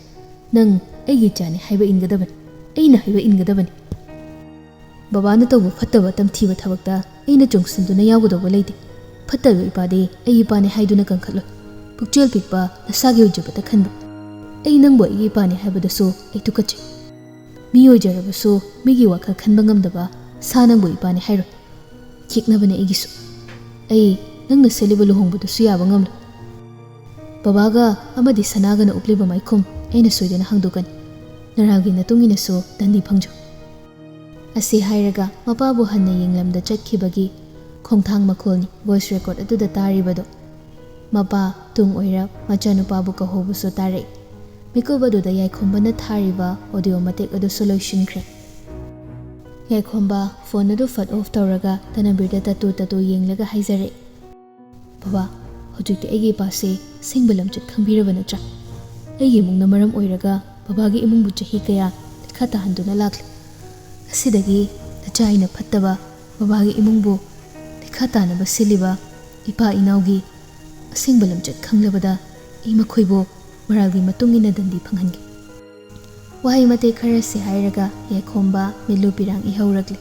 ꯅꯪ ꯑꯩꯒꯤ ꯏꯆꯥꯅꯤ ꯍꯥꯏꯕ ꯏꯟꯒꯗꯕꯅꯤ꯫ ꯑꯩꯅ ꯍꯥꯏꯕ ꯏꯟꯒꯗꯕꯅꯤ꯫ ꯕꯕꯥꯅ ꯇꯧꯕ ꯐꯠꯇꯕ ꯇꯝꯊꯤꯕ ꯊꯕꯛꯇ ꯑꯩꯅ ꯆꯣꯡꯁꯤꯟꯗꯨꯅ ꯌꯥꯎꯒꯗꯧꯕ ꯂꯩꯇꯦ꯫ ꯐꯠꯇꯕ ꯏꯄꯥꯗꯤ ꯑꯩ ꯏꯄꯥꯅꯤ ꯍꯥꯏꯗꯨꯅ ꯀꯟꯈꯠꯂꯣꯏ꯫ ꯄꯨꯛꯆꯦꯜ ꯄꯤꯛꯄ ꯅꯁꯥꯒꯤ ꯑꯣꯏꯖꯕꯇ ꯈꯟꯕ꯫ ꯑꯩ ꯅꯪꯕꯨ ꯑꯩꯒꯤ ꯏꯄꯥꯅꯤ ꯍꯥꯏꯕꯗꯁꯨ ꯑꯩ ꯇꯨꯀꯠꯆꯩ꯫ ꯃꯤ ꯑꯣꯏꯖꯔꯕꯁꯨ ꯃꯤꯒꯤ ꯋꯥꯈꯜ ꯈꯟꯕ ꯉꯝꯗꯕ ꯁꯥ ꯅꯪꯕꯨ ꯏꯄꯥꯅꯤ ꯍꯥꯏꯔꯣꯏ꯫ ꯌꯦꯛꯅꯕꯅꯦ ꯑꯩꯒꯤꯁꯨ꯫ ꯑꯩ ꯅꯪꯅ ꯁꯦꯠꯂꯤꯕ ꯂꯨꯍꯣꯡꯕꯗꯨꯁꯨ ꯌꯥꯕ ꯉꯝꯂꯣꯏ꯫ ꯕꯕꯥꯒ ꯑꯃꯗꯤ ꯁꯅꯥꯒꯅ ꯎꯞꯂꯤꯕ ꯃꯥꯏꯈꯨꯝ ꯑꯩꯅ ꯁꯣꯏꯗꯅ ꯍꯥꯡꯗꯣꯛꯀꯅꯤ꯫ ꯅꯔꯥꯜꯒꯤ ꯅꯇꯨꯡ ꯏꯟꯅꯁꯨ ꯗꯟꯗꯤ ꯐꯪꯖꯧ꯫ ꯑꯁꯤ ꯍꯥꯏꯔꯒ ꯃꯄꯥꯕꯨ ꯍꯟꯅ ꯌꯦꯡꯂꯝꯗ ꯆꯠꯈꯤꯕꯒꯤ ꯈꯣꯡꯊꯥꯡ ꯃꯈꯣꯜꯅꯤ ꯚꯣꯏꯁ ꯔꯦꯀꯣꯔꯗ ꯑꯗꯨꯗ ꯇꯥꯔꯤꯕꯗꯣ꯫ ꯃꯄꯥ ꯇꯨꯡ ꯑꯣꯏꯔꯞ ꯃꯆꯥꯅꯨꯄꯥꯕꯨ ꯀꯧꯍꯧꯕꯁꯨ ꯇꯥꯔꯛꯏ꯫ ꯃꯤꯀꯨꯞ ꯑꯗꯨꯗ ꯌꯥꯏꯈꯣꯝꯕꯅ ꯊꯥꯔꯤꯕ ꯑꯣꯗꯤꯑꯣ ꯃꯇꯦꯛ ꯑꯗꯨꯁꯨ ꯂꯣꯏꯁꯤꯟꯈ꯭ꯔꯦ꯫ ꯌꯥꯏꯈꯣꯝꯕ ꯐꯣꯟ ꯑꯗꯨ ꯐꯠ ꯑꯣꯐ ꯇꯧꯔꯒ ꯇꯅꯕꯤꯔꯗ ꯇꯠꯇꯨ ꯇꯠꯇꯨ ꯌꯦꯡꯂꯒ ꯍꯥꯏꯖꯔꯛꯏ, "ꯕꯕꯥ, ꯍꯧꯖꯤꯛꯇꯤ ꯑꯩꯒꯤ ꯏꯄꯥꯁꯦ ꯑꯁꯦꯡꯕ ꯂꯝꯆꯠ ꯈꯪꯕꯤꯔꯕ ꯅꯠꯇ꯭ꯔꯥ? ꯑꯩꯒꯤ ꯏꯃꯨꯡꯅ ꯃꯔꯝ ꯑꯣꯏꯔꯒ ꯕꯕꯥꯒꯤ ꯏꯃꯨꯡꯕꯨ ꯆꯍꯤ ꯀꯌꯥ ꯂꯩꯈꯥ ꯇꯥꯍꯟꯗꯨꯅ ꯂꯥꯛꯂꯦ꯫ ꯑꯁꯤꯗꯒꯤ ꯅꯆꯥ ꯑꯩꯅ ꯐꯠꯇꯕ ꯕꯕꯥꯒꯤ ꯏꯃꯨꯡꯕꯨ ꯂꯩꯈꯥ ꯇꯥꯅꯕ ꯁꯤꯜꯂꯤꯕ ꯏꯄꯥ ꯏꯅꯥꯎꯒꯤ ꯑꯁꯦꯡꯕ ꯂꯝꯆꯠ ꯈꯪꯂꯕꯗ ꯑꯩ ꯃꯈꯣꯏꯕꯨ ꯃꯔꯥꯜꯒꯤ ꯃꯇꯨꯡ ꯏꯟꯅ ꯗꯟꯗꯤ ꯐꯪꯍꯟꯒꯦ꯫" ꯋꯥꯍꯩ ꯃꯇꯦꯛ ꯈꯔꯁꯤ ꯍꯥꯏꯔꯒ ꯌꯥꯏꯈꯣꯝꯕ ꯃꯤꯠꯂꯨ ꯄꯤꯔꯥꯡ ꯏꯍꯧꯔꯛꯂꯦ꯫